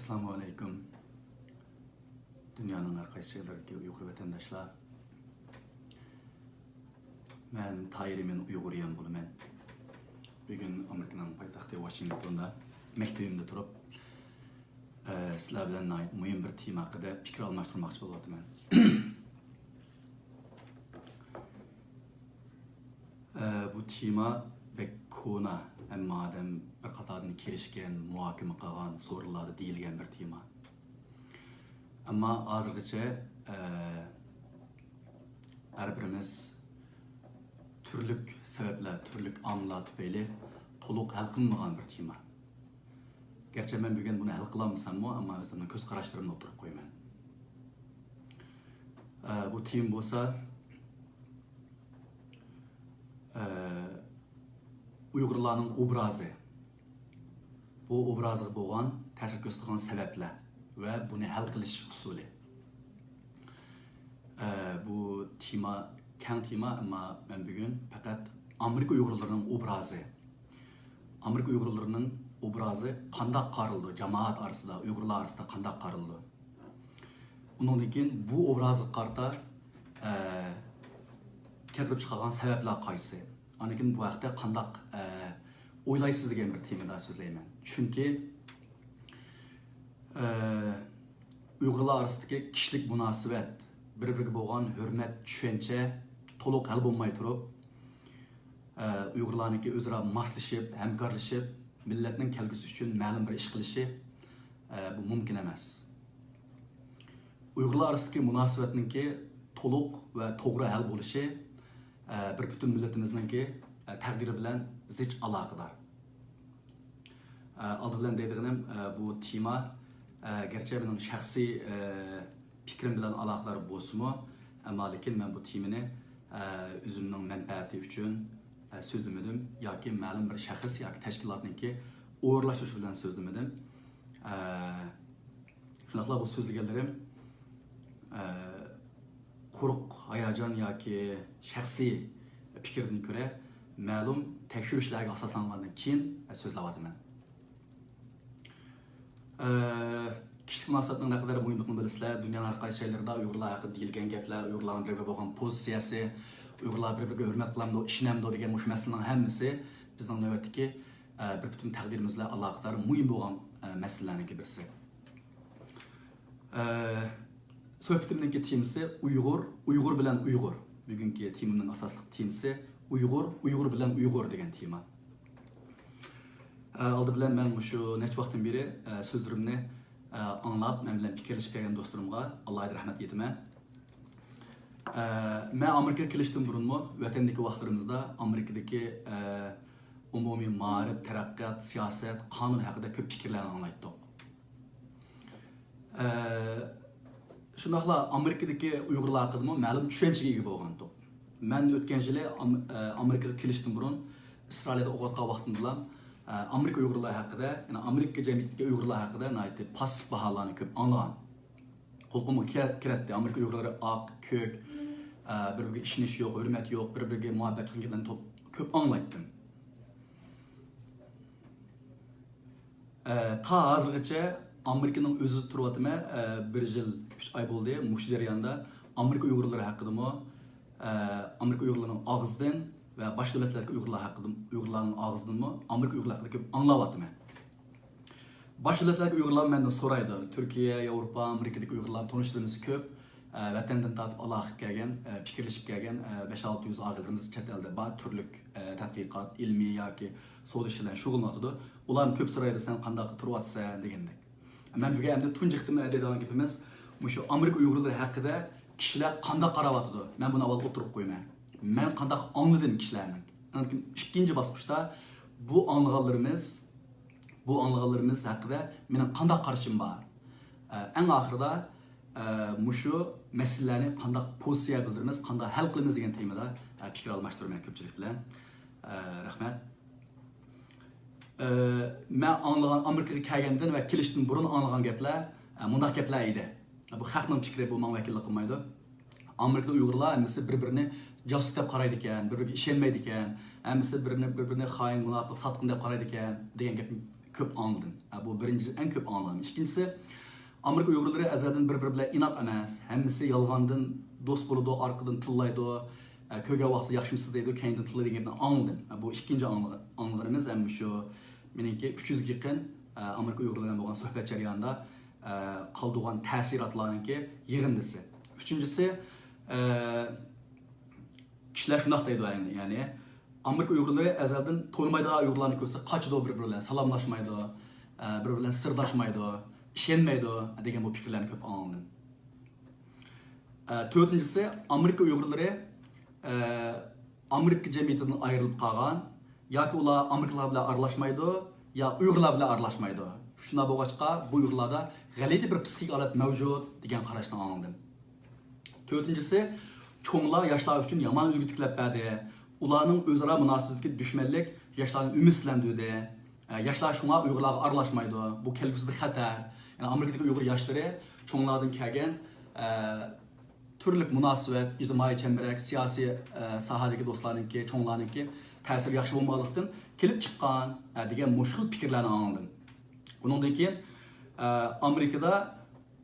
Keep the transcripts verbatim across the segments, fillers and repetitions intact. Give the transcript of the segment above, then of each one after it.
ئەسسالامۇ ئەلەيكۇم. دۇنيانىڭ ھەر قايسى جايلىرىدىكى ئۇيغۇر ۋەتەنداشلار. مەن تاھىر ئىمىن، ئۇيغۇر يەم بولىمەن. بۈگۈن ئامېرىكىنىڭ پايتەختى ۋاشىنگتوندا مەكتىۋىمدە تۇرۇپ، ئە، سىلەر بىلەن ناھايىتى مۇھىم بىر تېما ھەققىدە پىكىر ئالماشتۇرماقچى بولۇۋاتىمەن. ئە، بۇ تېما بەك كونا، ھەممە ئادەم بىر قاتاردىن كېلىشكەن، مۇھاكىمە قىلغان، سورۇنلاردا دېيىلگەن بىر تېما. ئەمما ھازىرغىچە، ئە، ھەر بىرىمىز تۈرلۈك سەۋەبلەر، تۈرلۈك ئامىللار تۈپەيلى تولۇق ھەل قىلىنمىغان بىر تېما. گەرچە مەن بۈگۈن بۇنى ھەل قىلالمىساممۇ، ئەمما ئۆزۈمنىڭ كۆز قاراشلىرىمنى ئوتتۇرىغا قويىمەن. ئە، بۇ تېما بولسا، ئە، ئۇيغۇرلارنىڭ ئوبرازى، بۇ ئوبرازغا بولغان تەسىر كۆرسىتىدىغان سەۋەبلەر ۋە بۇنى ھەل قىلىش ئۇسۇلى. ئە، بۇ تېما كەڭ تېما، ئەمما مەن بۈگۈن پەقەت ئامېرىكا ئۇيغۇرلىرىنىڭ ئوبرازى، ئامېرىكا ئۇيغۇرلىرىنىڭ ئوبرازى قانداق قارىلىدۇ، جامائەت ئارىسىدا، ئۇيغۇرلار ئارىسىدا قانداق قارىلىدۇ؟ ئۇنىڭدىن كېيىن بۇ ئوبرازغا قارىتا، ئە، كەلتۈرۈپ چىقارغان سەۋەبلەر قايسى؟ ئاندىن كېيىن بۇ ھەقتە قانداق، ئە، ئويلايسىز دېگەن بىر تېمىدا سۆزلەيمەن. چۈنكى، ئە، ئۇيغۇرلار ئارىسىدىكى كىشىلىك مۇناسىۋەت، بىر-بىرىگە بولغان ھۆرمەت، چۈشەنچە تولۇق ھەل بولماي تۇرۇپ، ئە، ئۇيغۇرلارنىڭكى ئۆزئارا ماسلىشىپ، ھەمكارلىشىپ، مىللەتنىڭ كەلگۈسى ئۈچۈن مەلۇم بىر ئىش قىلىشى، ئە، بۇ مۇمكىن ئەمەس. ئۇيغۇرلار ئارىسىدىكى مۇناسىۋەتنىڭكى تولۇق ۋە توغرا ھەل بولۇشى، ئە، بىر پۈتۈن مىللىتىمىزنىڭكى، ئە، تەقدىرى بىلەن زىچ ئالاقىدار. ئە، ئالدى بىلەن دەيدىغىنىم، ئە، بۇ تېما، ئە، گەرچە مېنىڭ شەخسىي، ئە، پىكرىم بىلەن ئالاقىدار بولسىمۇ، ئەمما لېكىن مەن بۇ تېمىنى، ئە، ئۆزۈمنىڭ مەنپەئەتى ئۈچۈن، ئە، سۆزلىمىدىم ياكى مەلۇم بىر شەخس ياكى تەشكىلاتنىڭكى ئورۇنلاشتۇرۇشى بىلەن سۆزلىمىدىم. ئە، شۇنداقلا بۇ سۆزلىگەنلىرىم، ئە، قۇرۇق ھاياجان ياكى شەخسىي پىكىردىن كۆرە مەلۇم تەكشۈرۈشلەرگە ئاساسلانغاندىن كېيىن، ئە، سۆزلەۋاتىمەن. ئە، كىشىلىك مۇناسىۋەتنىڭ نەقەدەر مۇھىملىقىنى بىلىسىلەر. دۇنيانىڭ ھەر قايسى جايلىرىدا ئۇيغۇرلار ھەققىدە دېيىلگەن گەپلەر، ئۇيغۇرلارنىڭ بىر-بىرىگە بولغان پوزىتسىيەسى، ئۇيغۇرلار بىر-بىرىگە ھۆرمەت قىلامدۇ، ئىشىنەمدۇ دېگەن مۇشۇ مەسىلىنىڭ ھەممىسى بىزنىڭ نۆۋەتتىكى، ئە، بىر پۈتۈن تەقدىرىمىز بىلەن ئالاقىدار مۇھىم بولغان، ئە، مەسىلىلەرنىڭكى بىرسى. ئە، سۆھبىتىمنىڭكى تېمىسى ئۇيغۇر، ئۇيغۇر بىلەن ئۇيغۇر. بۈگۈنكى تېمىمنىڭ ئاساسلىق تېمىسى ئۇيغۇر، ئۇيغۇر بىلەن ئۇيغۇر دېگەن تېما. ئە، ئالدى بىلەن مەن مۇشۇ نەچچە ۋاقىتتىن بېرى، ئە، سۆزلىرىمنى، ئە، ئاڭلاپ، مەن بىلەن پىكىرلىشىپ كەلگەن دوستلىرىمغا ئالاھىدە رەھمەت ئېيتىمەن. ئە، مەن ئامېرىكىغا كېلىشتىن بۇرۇنمۇ ۋەتەندىكى ۋاقىتلىرىمىزدا ئامېرىكىدىكى، ئە، ئومۇمىي مائارىپ، تەرەققىيات، سىياسەت، قانۇن ھەققىدە كۆپ پىكىرلەرنى ئاڭلايتتۇق. ئە، شۇنداقلا ئامېرىكىدىكى ئۇيغۇرلار ھەققىدىمۇ مەلۇم چۈشەنچىگە ئىگە بولغانتۇق. مەن ئۆتكەن يىلى ئام-، ئە، ئامېرىكىغا كېلىشتىن بۇرۇن ئىسرائىلىيەدە ئوقۇۋاتقان ۋاقتىمدىلا، ئە، ئامېرىكا ئۇيغۇرلار ھەققىدە، يەنى ئامېرىكا جەمئىيىتىدىكى ئۇيغۇرلار ھەققىدە ناھايىتى پاسسىپ باھالارنى كۆپ ئاڭلىغان. قۇلىقىمغا كىرە-، كىرەتتى. ئامېرىكا ئۇيغۇرلىرى ئاق، كۆك، ئە، بىر-بىرىگە ئىشىنىش يوق، ھۆرمەت يوق، بىر-بىرىگە مۇھەببەت يوق دېگەن گەپلەرنى توپ-، كۆپ ئاڭلايتتىم. ئە، تا ھازىرغىچە ئامېرىكىنىڭ ئۆزىدە تۇرۇۋاتىمەن، ئە، بىر يىل ئۈچ ئاي بولدى. مۇشۇ جەرياندا ئامېرىكا ئۇيغۇرلىرى ھەققىدىمۇ، ئە، ئامېرىكا ئۇيغۇرلىرىنىڭ ئاغزىدىن ۋە باشقا دۆلەتلەردىكى ئۇيغۇرلار ھەققىدە، ئۇيغۇرلارنىڭ ئاغزىدىنمۇ ئامېرىكا ئۇيغۇرلىرى ھەققىدە كۆپ ئاڭلاۋاتىمەن. باشقا دۆلەتلەردىكى ئۇيغۇرلار مەندىن سورايدۇ. تۈركىيە، ياۋروپا، ئامېرىكىدىكى ئۇيغۇرلارنى تونۇشلىرىمىز كۆپ. ئە، ۋەتەندىن تارتىپ ئالاقە قىلىپ كەلگەن، ئە، پىكىرلىشىپ كەلگەن، ئە، بەش-ئالتە يۈز ئاغىنىلىرىمىز چەت ئەلدە بار. تۈرلۈك، ئە، تەتقىقات، ئىلمىي ياكى سودا ئىشى بىلەن شۇغۇللىنىۋاتىدۇ. ئۇلارمۇ كۆپ سورايدۇ، سەن قانداق تۇرۇۋاتىسەن دېگەندەك. مەن بۈگۈن ئەمدى تۇنجى قېتىم دەيدىغان گېپىمىز، مۇشۇ ئامېرىكا ئۇيغۇرلىرى ھەققىدە كىشىلەر قانداق قاراۋاتىدۇ؟ مەن بۇنى ئاۋۋال ئوتتۇرىغا قويىمەن. مەن قانداق ئاڭلىدىم كىشىلەرنىڭ؟ ئاندىن كېيىن ئىككىنچى باسقۇچتا بۇ ئاڭلىغانلىرىمىز، بۇ ئاڭلىغانلىرىمىز ھەققىدە مېنىڭ قانداق قارىشىم بار؟ ئە، ئەڭ ئاخىرىدا، ئە، مۇشۇ مەسىلىلەرنى قانداق پوزىتسىيە بىلدۈرىمىز، قانداق ھەل قىلىمىز دېگەن تېمىدا، ئە، پىكىر ئالماشتۇرىمەن كۆپچىلىك بىلەن. ئە، رەھمەت. ئە، مەن ئاڭلىغان، ئامېرىكىغا كەلگەندىن ۋە كېلىشتىن بۇرۇن ئاڭلىغان گەپلەر، ئە، مۇنداق گەپلەر ئىدى. بۇ خەقنىڭ پىكرى، بۇ ماڭا ۋەكىللىك قىلمايدۇ. ئامېرىكىدا ئۇيغۇرلار ھەممىسى بىر-بىرىنى جاسۇس دەپ قارايدىكەن، بىر-بىرىگە ئىشەنمەيدىكەن، ھەممىسى بىرىنى، بىر-بىرىنى خائىن، مۇناپىق، ساتقىن دەپ قارايدىكەن دېگەن گەپنى كۆپ ئاڭلىدىم. ئە، بۇ بىرىنچى، ئەڭ كۆپ ئاڭلىغان. ئىككىنچىسى، ئامېرىكا ئۇيغۇرلىرى ئەزەلدىن بىر-بىرى بىلەن ئىناق ئەمەس. ھەممىسى يالغاندىن دوست بولىدۇ، ئارقىدىن تىللايدۇ. ئە، كۆرگەن ۋاقتىدا ياخشىمۇسىز دەيدۇ، كەينىدىن تىللايدۇ دېگەن گەپنى ئاڭلىدىم. ئە، بۇ ئىككىنچى ئاڭلىغ-، ئاڭلىغىنىمىز ھەم شۇ مېنىڭكى ئۈچ يۈزگە يېقىن، ئە، ئامېرىكا ئۇيغۇرلىرى بىلەن بولغان سۆھبەت جەريانىدا، ئە، قالدۇرغان تەسىراتلارنىڭكى يىغىندىسى. ئۈچىنچىسى، ئە، كىشىلەر شۇنداق دەيدۇ، يەنى، يەنى ئامېرىكا ئۇيغۇرلىرى ئەزەلدىن تونۇمايدىغان ئۇيغۇرلارنى كۆرسە قاچىدۇ، بىر-بىرى بىلەن سالاملاشمايدۇ، ئە، بىر-بىرى بىلەن سىرداشمايدۇ، ئىشەنمەيدۇ دېگەن بۇ پىكىرلەرنى كۆپ ئاڭلىدىم. ئە، تۆتىنچىسى، ئامېرىكا ئۇيغۇرلىرى، ئە، ئامېرىكا جەمئىيىتىدىن ئايرىلىپ قالغان ياكى ئۇلار ئامېرىكىلىقلار بىلەن ئارىلاشمايدۇ يا ئۇيغۇرلار بىلەن ئارىلاشمايدۇ. شۇنداق بولغاچقا، بۇ ئۇيغۇرلاردا غەلىتە بىر پسىخىك ھالەت مەۋجۇت دېگەن قاراشنى ئاڭلىدىم. تۆتىنچىسى، چوڭلار ياشلار ئۈچۈن يامان ئۈلگە تىكلەپ بەردى. ئۇلارنىڭ ئۆزئارا مۇناسىۋىتىدىكى دۈشمەنلىك ياشلارنى ئۈمىدسىزلەندۈردى. ئە، ياشلار شۇڭا ئۇيغۇرلارغا ئارىلاشمايدۇ. بۇ كەلگۈسىدە خەتەر. يەنى ئامېرىكىدىكى ئۇيغۇر ياشلىرى چوڭلاردىن كەلگەن، ئە، تۈرلۈك مۇناسىۋەت، ئىجتىمائىي چەمبىرەك، سىياسىي، ئە، ساھەدىكى دوستلارنىڭكى، چوڭلارنىڭكى تەسىرى ياخشى بولمىغانلىقتىن كېلىپ چىققان، ئە، دېگەن مۇشۇ خىل پىكىرلەرنى ئاڭلىدىم. ئۇنىڭدىن كېيىن، ئە، ئامېرىكىدا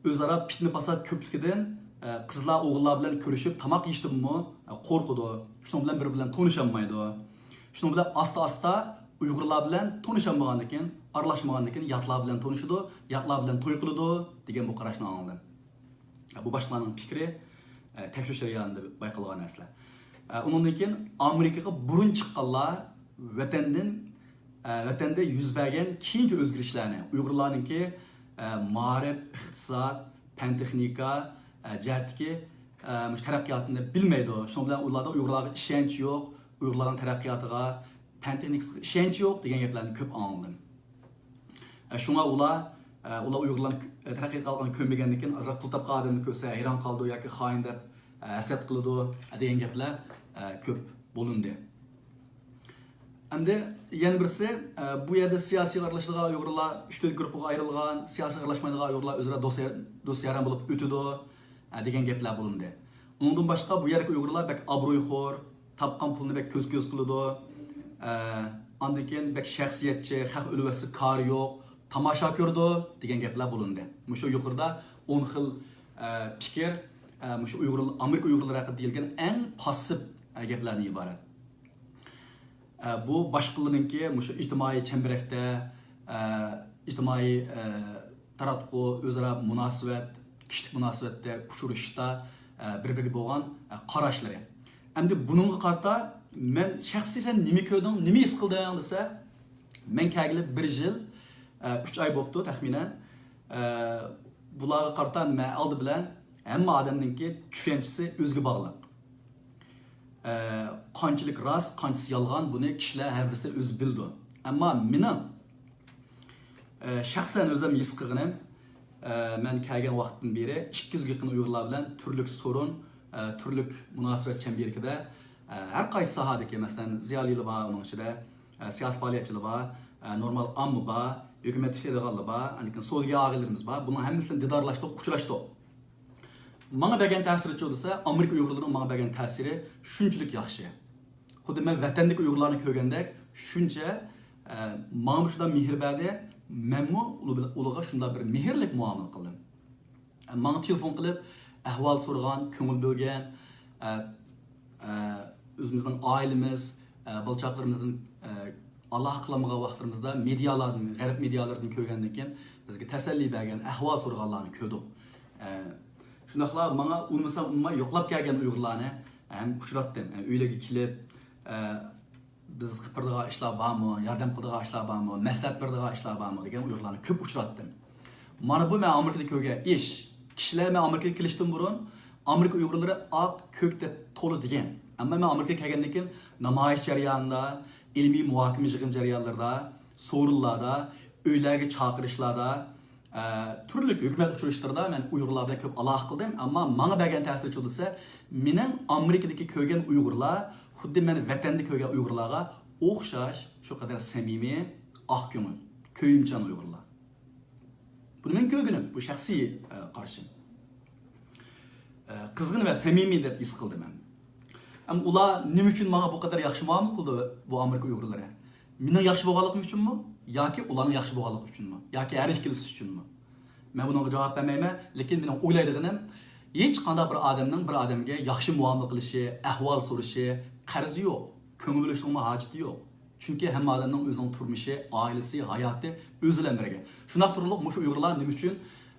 ئۆزئارا پىتنە پاسات كۆپلۈكىدىن، ئە، قىزلار ئوغۇللار بىلەن كۆرۈشۈپ تاماق يېيىشتىنمۇ، ئە، قورقىدۇ. شۇنىڭ بىلەن بىر بىلەن تونۇشالمايدۇ. شۇنىڭ بىلەن ئاستا-ئاستا ئۇيغۇرلار بىلەن تونۇشالمىغاندىن كېيىن، ئارىلاشمىغاندىن كېيىن ياتلار بىلەن تونۇشىدۇ، ياتلار بىلەن توي قىلىدۇ دېگەن بۇ قاراشنى ئاڭلىدىم. بۇ باشقىلارنىڭ پىكرى، ئە، تەكشۈرۈش جەريانىدا بايقالغان نەرسىلەر. ئە، ئۇنىڭدىن كېيىن ئامېرىكىغا بۇرۇن چىققانلار ۋەتەندىن، ئە، ۋەتەندە يۈز بەرگەن كېيىنكى ئۆزگىرىشلەرنى، ئۇيغۇرلارنىڭكى، ئە، مائارىپ، ئىقتىساد، پەن تېخنىكا، ئە، جەھەتتىكى، ئە، مۇشۇ تەرەققىياتىنى بىلمەيدۇ. شۇنىڭ بىلەن ئۇلاردا ئۇيغۇرلارغا ئىشەنچ يوق، ئۇيغۇرلارنىڭ تەرەققىياتىغا، پەن تېخنىكىسىغا ئىشەنچ يوق دېگەن گەپلەرنى كۆپ ئاڭلىدىم. ئە، شۇڭا ئۇلار، ئە، ئۇلار ئۇيغۇرلارنى، ئە، تەرەققىي قىلغانلىقىنى كۆرمىگەندىن كېيىن، ئازراق پۇل تاپقان ئادەمنى كۆرسە ھەيران قالىدۇ ياكى خائىن دەپ، ئە، ھەسەت قىلىدۇ، ئە، دېگەن گەپلەر، ئە، كۆپ بولۇندى. ئەمدى يەنە بىرسى، ئە، بۇ يەردە سىياسىي ئارىلىشىدىغان ئۇيغۇرلار ئۈچ تۆت گۇرۇپپىغا ئايرىلغان، سىياسىي ئارىلاشمايدىغان ئۇيغۇرلار ئۆزئارا دوست، دوست يارەن بولۇپ ئۆتىدۇ، ئە، دېگەن گەپلەر بولۇندى. ئۇنىڭدىن باشقا بۇ يەردىكى ئۇيغۇرلار بەك ئابرۇيخور، تاپقان پۇلىنى بەك كۆز-كۆز قىلىدۇ. ئە، ئاندىن كېيىن بەك شەخسىيەتچى، خەق ئۆلۈۋەتسە كارى يوق، تاماشا كۆرىدۇ دېگەن گەپلەر بولۇندى. مۇشۇ يۇقىرىدا ئون خىل، ئە، پىكىر، ئە، مۇشۇ ئۇيغۇر، ئامېرىكا ئۇيغۇرلىرى ھەققىدە دېيىلگەن ئەڭ پاسسىپ، ئە، گەپلەردىن ئىبارەت. ئە، بۇ باشقىلىرىنىڭكى مۇشۇ ئىجتىمائىي چەمبىرەكتە، ئە، ئىجتىمائىي، ئە، تاراتقۇ، ئۆزئارا مۇناسىۋەت، كىشىلىك مۇناسىۋەتتە ئۇچرىشىشتا، ئە، بىر-بىرىگە بولغان، ئە، قاراشلىرى. ئەمدى بۇنىڭغا قارىتا مەن شەخسىي سەن نېمە كۆردۈڭ، نېمە ھېس قىلدىڭ دېسە، مەن كەلگىلى بىر يىل، ئە، ئۈچ ئاي بوپتۇ تەخمىنەن. ئە، بۇلارغا قارىتا مەن ئالدى بىلەن ھەممە ئادەمنىڭكى چۈشەنچىسى ئۆزىگە باغلىق. ئە، قانچىلىك راست، قانچىسى يالغان، بۇنى كىشىلەر ھەر بىرسى ئۆزى بىلىدۇ. ئەمما مېنىڭ، ئە، شەخسەن ئۆزۈم ھېس قىلغىنىم، ئە، مەن كەلگەن ۋاقىتتىن بېرى ئىككى يۈزگە يېقىن ئۇيغۇرلار بىلەن تۈرلۈك سورۇن، ئە، تۈرلۈك مۇناسىۋەت چەمبىرىكىدە، ئە، ھەر قايسى ساھەدىكى، مەسىلەن، زىيالىيلار بار، ئۇنىڭ ئىچىدە، ئە، سىياسىي پائالىيەتچىلەر بار، ئە، نورمال ئامما بار، ھۆكۈمەتتە ئىشلەيدىغانلار بار، ئاندىن كېيىن سودىگەر ئاغىنىلىرىمىز بار. بۇنىڭ ھەممىسى بىلەن دىدارلاشتۇق، ئۇچراشتۇق. ماڭا بەرگەن تەسىرىچۇ دېسە، ئامېرىكا ئۇيغۇرلىرىنىڭ ماڭا بەرگەن تەسىرى شۇنچىلىك ياخشى. خۇددى مەن ۋەتەندىكى ئۇيغۇرلارنى كۆرگەندەك، شۇنچە، ئە، ماڭا شۇنداق مېھىر بەردى، مەنمۇ ئۇلار بىلەن، ئۇلارغا شۇنداق بىر مېھىرلىك مۇئامىلە قىلدىم. ئە، ماڭا تېلېفون قىلىپ، ئەھۋال سورىغان، كۆڭۈل بۆلگەن، ئە، ئە، ئۆزىمىزنىڭ ئائىلىمىز، ئە، بالا-چاقىلىرىمىزدىن، ئە، ئالاقە قىلالمىغان ۋاقىتلىرىمىزدا مېدىيالاردىن، غەرب مېدىيالىرىدىن كۆرگەندىن كېيىن، بىزگە تەسەللى بەرگەن، ئەھۋال سورىغانلارنى كۆردۇق. ئە، شۇنداقلا ماڭا ئۇنىمىسام ئۇنىماي يوقلاپ كەلگەن ئۇيغۇرلارنى ھەم ئۇچراتتىم. ئە، ئۆيلەرگە كېلىپ، ئە، بىز قىلىپ بېرىدىغان ئىشلار بارمۇ، ياردەم قىلىدىغان ئىشلار بارمۇ، مەسلىھەت بېرىدىغان ئىشلار بارمۇ دېگەن ئۇيغۇرلارنى كۆپ ئۇچراتتىم. مانا بۇ مەن ئامېرىكىدا كۆرگەن ئىش. كىشىلەر مەن ئامېرىكىغا كېلىشتىن بۇرۇن ئامېرىكا ئۇيغۇرلىرى ئاق، كۆك دەپ تولا دېگەن. ئەمما مەن ئامېرىكىغا كەلگەندىن كېيىن نامايىش جەريانىدا، ئىلمىي مۇھاكىمە يىغىن جەريانلىرىدا، سورۇنلاردا، ئۆيلەرگە چاقىرىشلاردا، ئە، تۈرلۈك ھۆكۈمەت ئۇچرىشىشلىرىدا مەن ئۇيغۇرلار بىلەن كۆپ ئالاقە قىلدىم، ئەمما ماڭا بەرگەن تەسىرى شۇ دېسە، مېنىڭ ئامېرىكىدىكى كۆرگەن ئۇيغۇرلار خۇددى مەن ۋەتەندە كۆرگەن ئۇيغۇرلارغا ئوخشاش، شۇ قەدەر سەمىمىي، ئاق كۆڭۈل، كۆيۈمچان ئۇيغۇرلار. بۇنى مەن كۆرگىنىم، بۇ شەخسىي، ئە، قارىشىم. ئە، قىزغىن ۋە سەمىمىي دەپ ھېس قىلدىم مەن. ئەمما ئۇلار نېمە ئۈچۈن ماڭا بۇ قەدەر ياخشى مۇئامىلە قىلدى بۇ ئامېرىكا ئۇيغۇرلىرى؟ مېنىڭ ياخشى بولغانلىقىم ئۈچۈنمۇ؟ ياكى ئۇلارنىڭ ياخشى بولغانلىقى ئۈچۈنمۇ؟ ياكى ھەر ئىككىلىسى ئۈچۈنمۇ؟ مەن بۇنىڭغا جاۋاب بەرمەيمەن، لېكىن مېنىڭ ئويلايدىغىنىم، ھېچقانداق بىر ئادەمنىڭ بىر ئادەمگە ياخشى مۇئامىلە قىلىشى، ئەھۋال سورىشى، قەرزى يوق، كۆڭۈل بۆلۈشنىڭمۇ ھاجىتى يوق. چۈنكى ھەممە ئادەمنىڭ ئۆزىنىڭ تۇرمۇشى، ئائىلىسى، ھاياتى ئۆزى بىلەن بىرگە. شۇنداق تۇرۇقلۇق مۇشۇ ئۇيغۇرلار نېمە ئۈچۈن،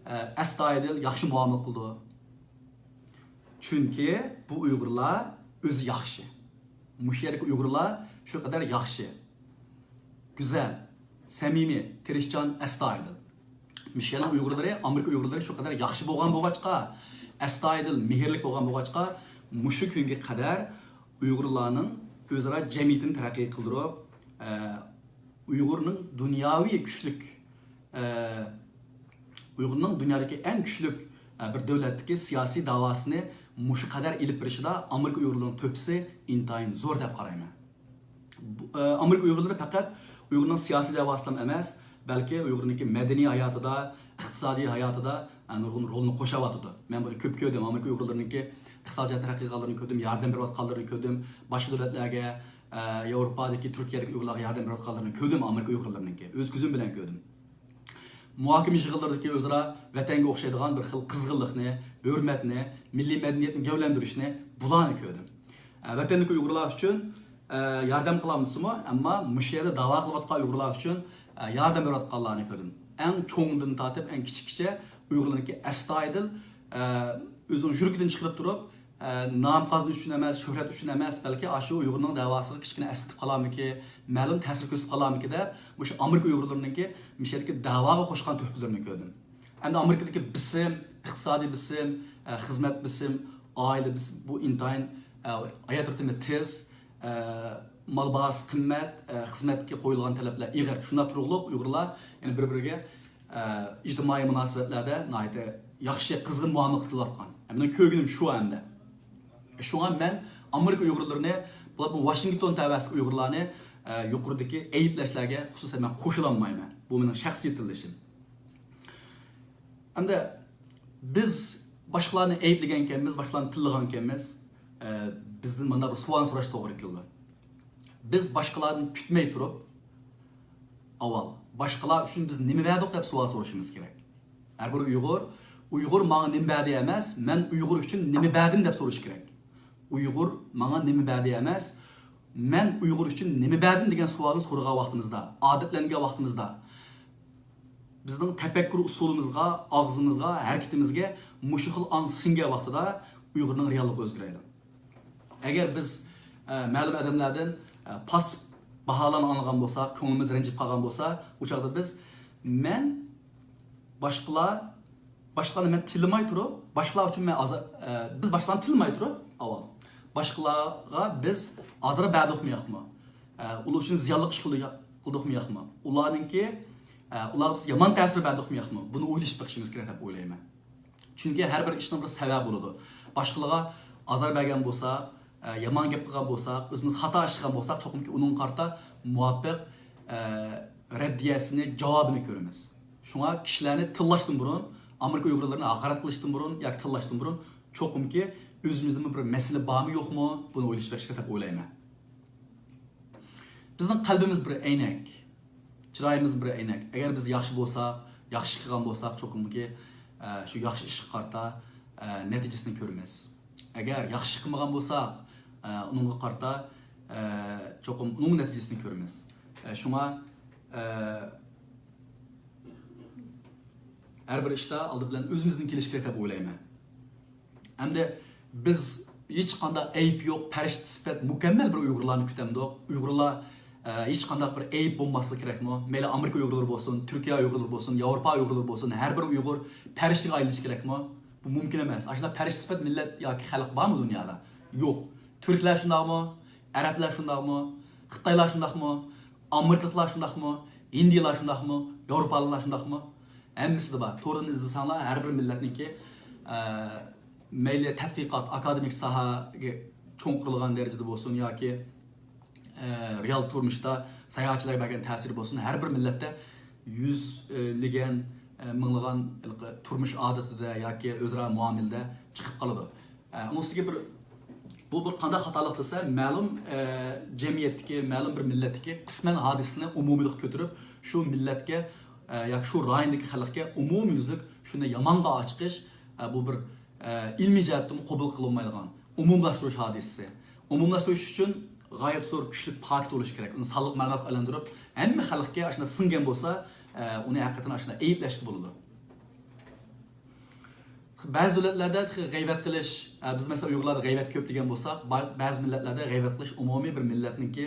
ئە، ئەستايىدىل ياخشى مۇئامىلە قىلىدۇ؟ چۈنكى بۇ ئۇيغۇرلار ئۆزى ياخشى. مۇشۇ يەردىكى ئۇيغۇرلار شۇ قەدەر ياخشى. گۈزەل، سەمىمىي، تىرىشچان، ئەستايىدىل. مۇشۇ يەرنىڭ ئۇيغۇرلىرى، ئامېرىكا ئۇيغۇرلىرى شۇ قەدەر ياخشى بولغان بولغاچقا، ئەستايىدىل، مېھىرلىك بولغان بولغاچقا، مۇشۇ كۈنگە قەدەر ئۇيغۇرلارنىڭ ئۆزئارا جەمئىيىتىنى تەرەققىي قىلدۇرۇپ، ئە، ئۇيغۇرنىڭ دۇنياۋى كۈچلۈك، ئە، ئۇيغۇرنىڭ دۇنيادىكى ئەڭ كۈچلۈك، ئە، بىر دۆلەتتىكى سىياسىي داۋاسىنى مۇشۇ قەدەر ئېلىپ بېرىشىدا ئامېرىكا ئۇيغۇرلىرىنىڭ تۆھپىسى ئىنتايىن زور دەپ قارايمەن. بۇ، ئە، ئامېرىكا ئۇيغۇرلىرى پەقەت ئۇيغۇرنىڭ سىياسىي دەۋاسىدىلا ئەمەس، بەلكى ئۇيغۇرنىڭكى مەدەنىي ھاياتىدا، ئىقتىسادىي ھاياتىدا، ئە، نۇرغۇن رولنى قوشۇۋاتىدۇ. مەن بۇنى كۆپ كۆردۈم. ئامېرىكا ئۇيغۇرلىرىنىڭكى ئىقتىسادىي جەھەتتە تەرەققىي قىلغانلىرىنى كۆردۈم، ياردەم بېرىۋاتقانلىرىنى كۆردۈم. باشقا دۆلەتلەرگە، ئە، ياۋروپادىكى، تۈركىيەدىكى ئۇيغۇرلارغا ياردەم بېرىۋاتقانلىرىنى كۆردۈم، ئامېرىكا ئۇيغۇرلىرىنىڭكى. ئۆز كۆزۈم بىلەن كۆردۈم. مۇھاكىمە يىغىنلىرىدىكى ئۆزئارا ۋەتەنگە ئوخشايدىغان بىر خىل قىزغىنلىقنى، ھۆرمەتنى، مىللىي مەدەنىيەتنى گەۋدىلەندۈرۈشنى بۇلارنى كۆردۈم. ئە، ۋەتەندىكى ئۇيغۇرلار ئۈچۈن، ئە، ياردەم قىلالمىسىمۇ، ئەمما مۇشۇ يەردە داۋا قىلىۋاتقان ئۇيغۇرلار ئۈچۈن، ئە، ياردەم بېرىۋاتقانلارنى كۆردۈم. ئەڭ چوڭىدىن تارتىپ ئەڭ كىچىككىچە ئۇيغۇرلارنىڭكى ئەستايىدىل، ئە، ئۆزىنىڭ يۈرىكىدىن چىقىرىپ تۇرۇپ، ئە، نام قازىنىش ئۈچۈن ئەمەس، شۆھرەت ئۈچۈن ئەمەس، بەلكى ئاشۇ ئۇيغۇرنىڭ دەۋاسىغا كىچىككىنە ئەسقىتىپ قالارمىكى، مەلۇم تەسىر كۆرسىتىپ قالارمىكى دەپ، مۇشۇ ئامېرىكا ئۇيغۇرلىرىنىڭكى مۇشۇ يەردىكى دەۋاغا قوشقان تۆھپىلىرىنى كۆردۈم. ئەمدى ئامېرىكىدىكى بېسىم، ئىقتىسادىي بېسىم، ئە، خىزمەت بېسىم، ئائىلە بېسىم، بۇ ئىنتايىن، ئە، ھايات رىتىمى تېز، ئە، مال باھاسى قىممەت، ئە، خىزمەتكە قويۇلغان تەلەپلەر ئېغىر. شۇنداق تۇرۇقلۇق ئۇيغۇرلار يەنە بىر-بىرىگە ئە، ئىجتىمائىي مۇناسىۋەتلەردە ناھايىتى ياخشى، قىزغىن مۇئامىلە قىلىۋاتقان. مېنىڭ كۆرگىنىم شۇ ئەمدى. شۇڭا مەن ئامېرىكا ئۇيغۇرلىرىنى، بولۇپمۇ ۋاشىنگتون تەۋەسىدىكى ئۇيغۇرلارنى، ئە، يۇقىرىدىكى ئەيىبلەشلەرگە خۇسۇسەن مەن قوشۇلالمايمەن. بۇ مېنىڭ شەخسىي تىللىشىم. ئەمدى بىز باشقىلارنى ئەيىبلىگەنكەنمىز، باشقىلارنى تىللىغانكەنمىز، ئە، بىزدىن مانا بىر سوئالنى سوراش توغرا كېلىدۇ. بىز باشقىلاردىن كۈتمەي تۇرۇپ، ئاۋۋال باشقىلار ئۈچۈن بىز نېمە بەردۇق دەپ سوئال سورىشىمىز كېرەك. ھەر بىر ئۇيغۇر، ئۇيغۇر ماڭا نېمە بەردى ئەمەس، مەن ئۇيغۇر ئۈچۈن نېمە بەردىم دەپ سورىشى كېرەك. ئۇيغۇر ماڭا نېمە بەردى ئەمەس، مەن ئۇيغۇر ئۈچۈن نېمە بەردىم دېگەن سوئالنى سورىغان ۋاقتىمىزدا، ئادەتلەنگەن ۋاقتىمىزدا، بىزنىڭ تەپەككۇر ئۇسۇلىمىزغا، ئاغزىمىزغا، ھەرىكىتىمىزگە مۇشۇ خىل ئاڭ سىڭگەن ۋاقتىدا ئۇيغۇرنىڭ رېئاللىقى ئۆزگىرەيدۇ. ئەگەر بىز، ئە، مەلۇم ئادەملەردىن، ئە، پاسسىپ باھالارنى ئاڭلىغان بولساق، كۆڭلىمىز رەنجىپ قالغان بولسا، ئۇ چاغدا بىز، مەن باشقىلار، باشقىلارنى مەن تىللىماي تۇرۇپ، باشقىلار ئۈچۈن مەن ئازا-، ئە، بىز باشقىلارنى تىللىماي تۇرۇپ، ئاۋۋال باشقىلارغا بىز ئازار بەردۇقمۇ ياقمۇ؟ ئە، ئۇلار ئۈچۈن زىيانلىق ئىش قىلدى-، قىلدۇقمۇ ياقمۇ؟ ئۇلارنىڭكى، ئە، ئۇلارغا بىز يامان تەسىر بەردۇقمۇ ياقمۇ؟ بۇنى ئويلىشىپ بېقىشىمىز كېرەك دەپ ئويلايمەن. چۈنكى ھەر بىر ئىشنىڭ بىر سەۋەبى بولىدۇ. باشقىلارغا ئازار بەرگەن بولساق، ئە، يامان گەپ قىلغان بولساق، ئۆزىمىز خاتا ئىش قىلغان بولساق، چوقۇمكى ئۇنىڭغا قارىتا مۇۋاپىق، ئە، رەددىيەسىنى، جاۋابىنى كۆرىمىز. شۇڭا كىشىلەرنى تىللاشتىن بۇرۇن، ئامېرىكا ئۇيغۇرلىرىنى ھاقارەت قىلىشتىن بۇرۇن ياكى تىللاشتىن بۇرۇن چوقۇمكى ئۆزىمىزدىمۇ بىر مەسىلە بارمۇ يوقمۇ، بۇنى ئويلىشىپ بېقىش كېرەك دەپ ئويلايمەن. بىزنىڭ قەلبىمىز بىر ئەينەك، چىرايىمىز بىر ئەينەك. ئەگەر بىز ياخشى بولساق، ياخشى ئىش قىلغان بولساق، چوقۇمكى، ئە، شۇ ياخشى ئىشقا قارىتا، ئە، نەتىجىسىنى كۆرىمىز. ئەگەر ياخشى ئىش قىلمىغان بولساق، ئە، ئۇنىڭغا قارىتا، ئە، چوقۇم ئۇنىڭ نەتىجىسىنى كۆرىمىز. ئە، شۇڭا، ئە، ھەر بىر ئىشتا ئالدى بىلەن ئۆزىمىزدىن كېلىشى كېرەك دەپ ئويلايمەن. ئەمدى بىز ھېچقانداق ئەيىب يوق، پەرىشتە سۈپەت مۇكەممەل بىر ئۇيغۇرلارنى كۈتەمدۇق؟ ئۇيغۇرلار، ئە، ھېچقانداق بىر ئەيىب بولماسلىقى كېرەكمۇ؟ مەيلى ئامېرىكا ئۇيغۇرلىرى بولسۇن، تۈركىيە ئۇيغۇرلىرى بولسۇن، ياۋروپا ئۇيغۇرلىرى بولسۇن، ھەر بىر ئۇيغۇر پەرىشتىگە ئايلىنىشى كېرەكمۇ؟ بۇ مۇمكىن ئەمەس. ئاشۇنداق پەرىشتە سۈپەت مىللەت ياكى خەلق بارمۇ دۇنيادا؟ يوق. تۈركلەر شۇنداقمۇ؟ ئەرەبلەر شۇنداقمۇ؟ خىتايلار شۇنداقمۇ؟ ئامېرىكىلىقلار شۇنداقمۇ؟ ھىندىلار شۇنداقمۇ؟ ياۋروپالىقلار شۇنداقمۇ؟ ھەممىسىدە بار. توردىن ئىزدىسەڭلار، ھەر بىر مىللەتنىڭكى، ئە، مەيلى تەتقىقات، ئاكادېمىك ساھەگە چوڭقۇرلىغان دەرىجىدە بولسۇن ياكى، ئە، رېئال تۇرمۇشتا ساياھەتچىلەرگە بەرگەن تەسىرى بولسۇن، ھەر بىر مىللەتتە يۈزلىگەن، ئە، مىڭلىغان ھېلىقى تۇرمۇش ئادىتىدە ياكى ئۆزئارا مۇئامىلىدە چىقىپ قالىدۇ. ئە، ئۇنىڭ ئۈستىگە بىر، بۇ بىر قانداق خاتالىق دېسە، مەلۇم، ئە، جەمئىيەتتىكى، مەلۇم بىر مىللەتتىكى قىسمەن ھادىسىنى ئومۇمىيلىققا كۆتۈرۈپ، شۇ مىللەتكە، ئە، ياكى شۇ رايوندىكى خەلقكە ئومۇميۈزلۈك شۇنى يامانغا ئاچىقىش، ئە، بۇ بىر، ئە، ئىلمىي جەھەتتىمۇ قوبۇل قىلىنمايدىغان ئومۇملاشتۇرۇش ھادىسىسى. ئومۇملاشتۇرۇش ئۈچۈن غايەت زور كۈچلۈك پاكىت بولۇشى كېرەك. ئۇنى سانلىق مەلۇماتقا ئايلاندۇرۇپ، ھەممە خەلققە ئاشۇنداق سىڭگەن بولسا، ئە، ئۇنى ھەقىقەتەن ئاشۇنداق ئەيىبلەشكە بولىدۇ. بەزى دۆلەتلەردە تېخى غەيۋەت قىلىش، ئە، بىز مەسىلەن ئۇيغۇرلاردا غەيۋەت كۆپ دېگەن بولساق، با-، بەزى مىللەتلەردە غەيۋەت قىلىش ئومۇمىي بىر مىللەتنىڭكى،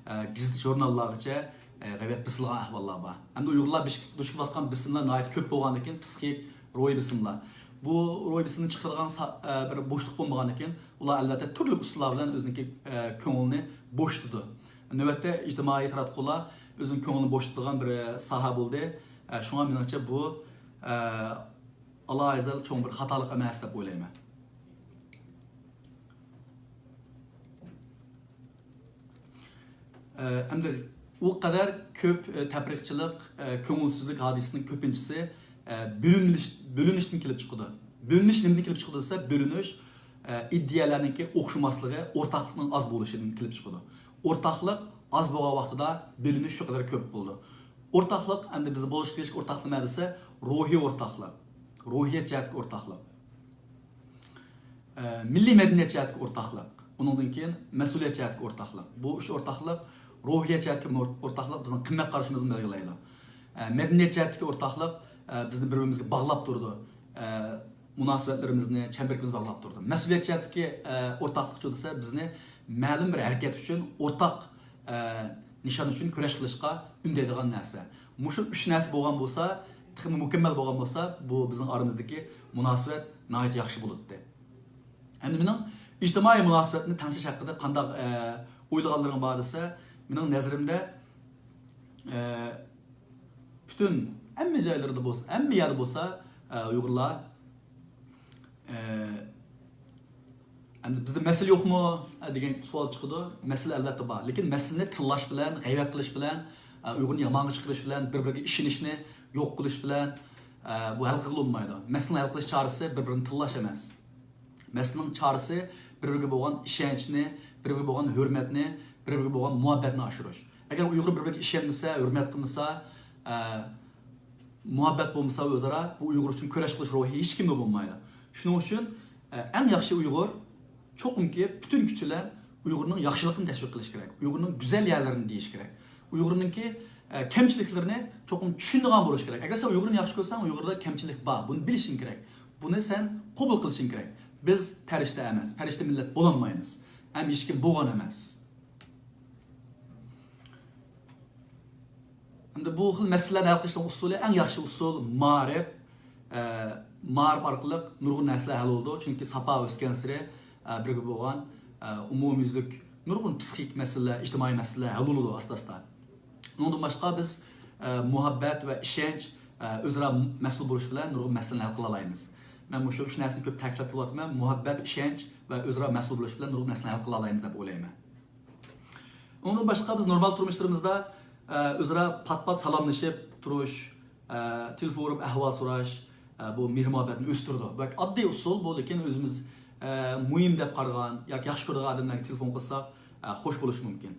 ئە، گېزىت ژۇرناللارغىچە، ئە، غەيۋەت بېسىلغان ئەھۋاللار بار. ھەمدە ئۇيغۇرلار بېش-، دۇچ كېلىۋاتقان بېسىملار ناھايىتى كۆپ بولغاندىكىن، پسىخىك، روھىي بېسىملار. بۇ روھىي بېسىمنى چىقىرىدىغان سا-، ئە، بىر بوشلۇق بولمىغاندىكىن، ئۇلار ئەلۋەتتە تۈرلۈك ئۇسۇللار بىلەن ئۆزىنىڭكى، ئە، كۆڭلىنى بوشىتىدۇ. نۆۋەتتە ئىجتىمائىي تاراتقۇلار ئۆزىنىڭ كۆڭلىنى بوشىتىدىغان بىر، ئە، ساھە بولدى. ئە، شۇڭا مېنىڭچە بۇ، ئە، ئالاھازەل چوڭ بىر خاتالىق ئەمەس دەپ ئويلايمەن. ئە، ئەمدى ئۇ قەدەر كۆپ، ئە، تەپرىقىچىلىق، ئە، كۆڭۈلسىزلىك ھادىسىسىنىڭ كۆپىنچىسى، ئە، بۆلۈنۈش، بۆلۈنۈشتىن كېلىپ چىقىدۇ. بۆلۈنۈش نېمىدىن كېلىپ چىقىدۇ دېسە، بۆلۈنۈش، ئە، ئىدىيەلەرنىڭكى ئوخشىماسلىقى، ئورتاقلىقنىڭ ئاز بولۇشىدىن كېلىپ چىقىدۇ. ئورتاقلىق ئاز بولغان ۋاقتىدا بۆلۈنۈش شۇ قەدەر كۆپ بولىدۇ. ئورتاقلىق، ئەمدى بىز بولۇشقا تېگىشلىك ئورتاقلىق نېمە دېسە، روھىي ئورتاقلىق، روھىيەت جەھەتتىكى ئورتاقلىق. ئە، مىللىي مەدەنىيەت جەھەتتىكى ئورتاقلىق، ئۇنىڭدىن كېيىن مەسئۇلىيەت جەھەتتىكى ئورتاقلىق. بۇ ئۈچ ئورتاقلىق، روھىيەت جەھەتتىكى ئور-، ئورتاقلىق بىزنىڭ قىممەت قارىشىمىزنى بەلگىلەيدۇ. ئە، مەدەنىيەت جەھەتتىكى ئورتاقلىق، ئە، بىزنى بىر-بىرىمىزگە باغلاپ تۇرىدۇ. ئە، مۇناسىۋەتلىرىمىزنى، چەمبىرىكىمىزنى باغلاپ تۇرىدۇ. مەسئۇلىيەت جەھەتتىكى، ئە، ئورتاقلىقچۇ دېسە، بىزنى مەلۇم بىر ھەرىكەت ئۈچۈن ئورتاق، ئە، نىشان ئۈچۈن كۈرەش قىلىشقا ئۈندەيدىغان نەرسە. مۇشۇ ئۈچ نەرسە بولغان بولسا، تېخىمۇ مۇكەممەل بولغان بولسا، بۇ بىزنىڭ ئارىمىزدىكى مۇناسىۋەت ناھايىتى ياخشى بولاتتى. ئەمدى مېنىڭ ئىجتىمائىي مۇناسىۋەتنى تەڭشەش ھەققىدە قانداق، ئە، ئويلىغانلىرىڭ بار دېسە، مېنىڭ نەزىرىمدە، ئە، پۈتۈن ھەممە جايلىرىدا بولسا، ھەممە يەردە بولسا، ئە، ئۇيغۇرلار، ئە، ئەمدى بىزدە مەسىلە يوقمۇ، ئە، دېگەن سوئال چىقىدۇ. مەسىلە ئەلۋەتتە بار. لېكىن مەسىلىنى تىللاش بىلەن، غەيۋەت قىلىش بىلەن، ئە، ئۇيغۇرنى يامانغا چىقىرىش بىلەن، بىر-بىرىگە ئىشىنىشنى يوق قىلىش بىلەن، ئە، بۇ ھەل قىلغىلى بولمايدۇ. مەسىلىنى ھەل قىلىش چارىسى بىر-بىرىنى تىللاش ئەمەس. مەسىلىنىڭ چارىسى بىر-بىرىگە بولغان ئىشەنچنى، بىر-بىرىگە بولغان ھۆرمەتنى، بىر-بىرىگە بولغان مۇھەببەتنى ئاشۇرۇش. ئەگەر ئۇيغۇر بىر-بىرىگە ئىشەنمىسە، ھۆرمەت قىلمىسا، ئە، مۇھەببەت بولمىسا ئۆزئارا، بۇ ئۇيغۇر ئۈچۈن كۈرەش قىلىش روھى ھېچكىمدە بولمايدۇ. شۇنىڭ ئۈچۈن، ئە، ئەڭ ياخشى ئۇيغۇر چوقۇمكى پۈتۈن كۈچى بىلەن ئۇيغۇرنىڭ ياخشىلىقىنى تەشۋىق قىلىش كېرەك. ئۇيغۇرنىڭ گۈزەل يەرلىرىنى دېيىش كېرەك. ئۇيغۇرنىڭكى، ئە، كەمچىلىكلىرىنى چوقۇم چۈشىنىدىغان بولۇش كېرەك. ئەگەر سەن ئۇيغۇرنى ياخشى كۆرسەڭ، ئۇيغۇردا كەمچىلىك بار. بۇنى بىلىشىڭ كېرەك. بۇنى سەن قوبۇل قىلىشىڭ كېرەك. بىز پەرىشتە ئەمەس. پەرىشتە مىللەت بولالمايمىز. ھەم ھېچكىم بولغان ئەمەس. ئەمدى بۇ خىل مەسىلىلەرنى ھەل قىلىشنىڭ ئۇسۇلى، ئەڭ ياخشى ئۇسۇل مائارىپ. ئە، مائارىپ ئارقىلىق نۇرغۇن نەرسىلەر ھەل بولىدۇ. چۈنكى ساپا ئۆسكەنسېرى، ئە، بىرگە بولغان، ئە، ئومۇميۈزلۈك نۇرغۇن پسىخىك مەسىلىلەر، ئىجتىمائىي مەسىلىلەر ھەل بولىدۇ ئاستا-ئاستا. ئۇنىڭدىن باشقا بىز، ئە، مۇھەببەت ۋە ئىشەنچ، ئە، ئۆزئارا مەسئۇل بولۇش بىلەن نۇرغۇن مەسىلىلەرنى ھەل قىلالايمىز. مەن مۇشۇ ئۈچ نەرسىنى كۆپ تەكىتلەپ كېلىۋاتىمەن. مۇھەببەت، ئىشەنچ ۋە ئۆزئارا مەسئۇل بولۇش بىلەن نۇرغۇن نەرسىلەرنى ھەل قىلالايمىز دەپ ئويلايمەن. ئۇنىڭدىن باشقا بىز نورمال تۇرمۇشلىرىمىزدا، ئە، ئۆزئارا پات-پات سالاملىشىپ تۇرۇش، ئە، تېلېفون ئۇرۇپ ئەھۋال سوراش، ئە، بۇ مېھىر-مۇھەببەتنى ئۆستۈرىدۇ. بەك ئاددىي ئۇسۇل بۇ، لېكىن ئۆزىمىز، ئە، مۇھىم دەپ قارىغان ياكى ياخشى كۆرىدىغان ئادەملەرگە تېلېفون قىلساق، ئە، خوش بولۇشى مۇمكىن.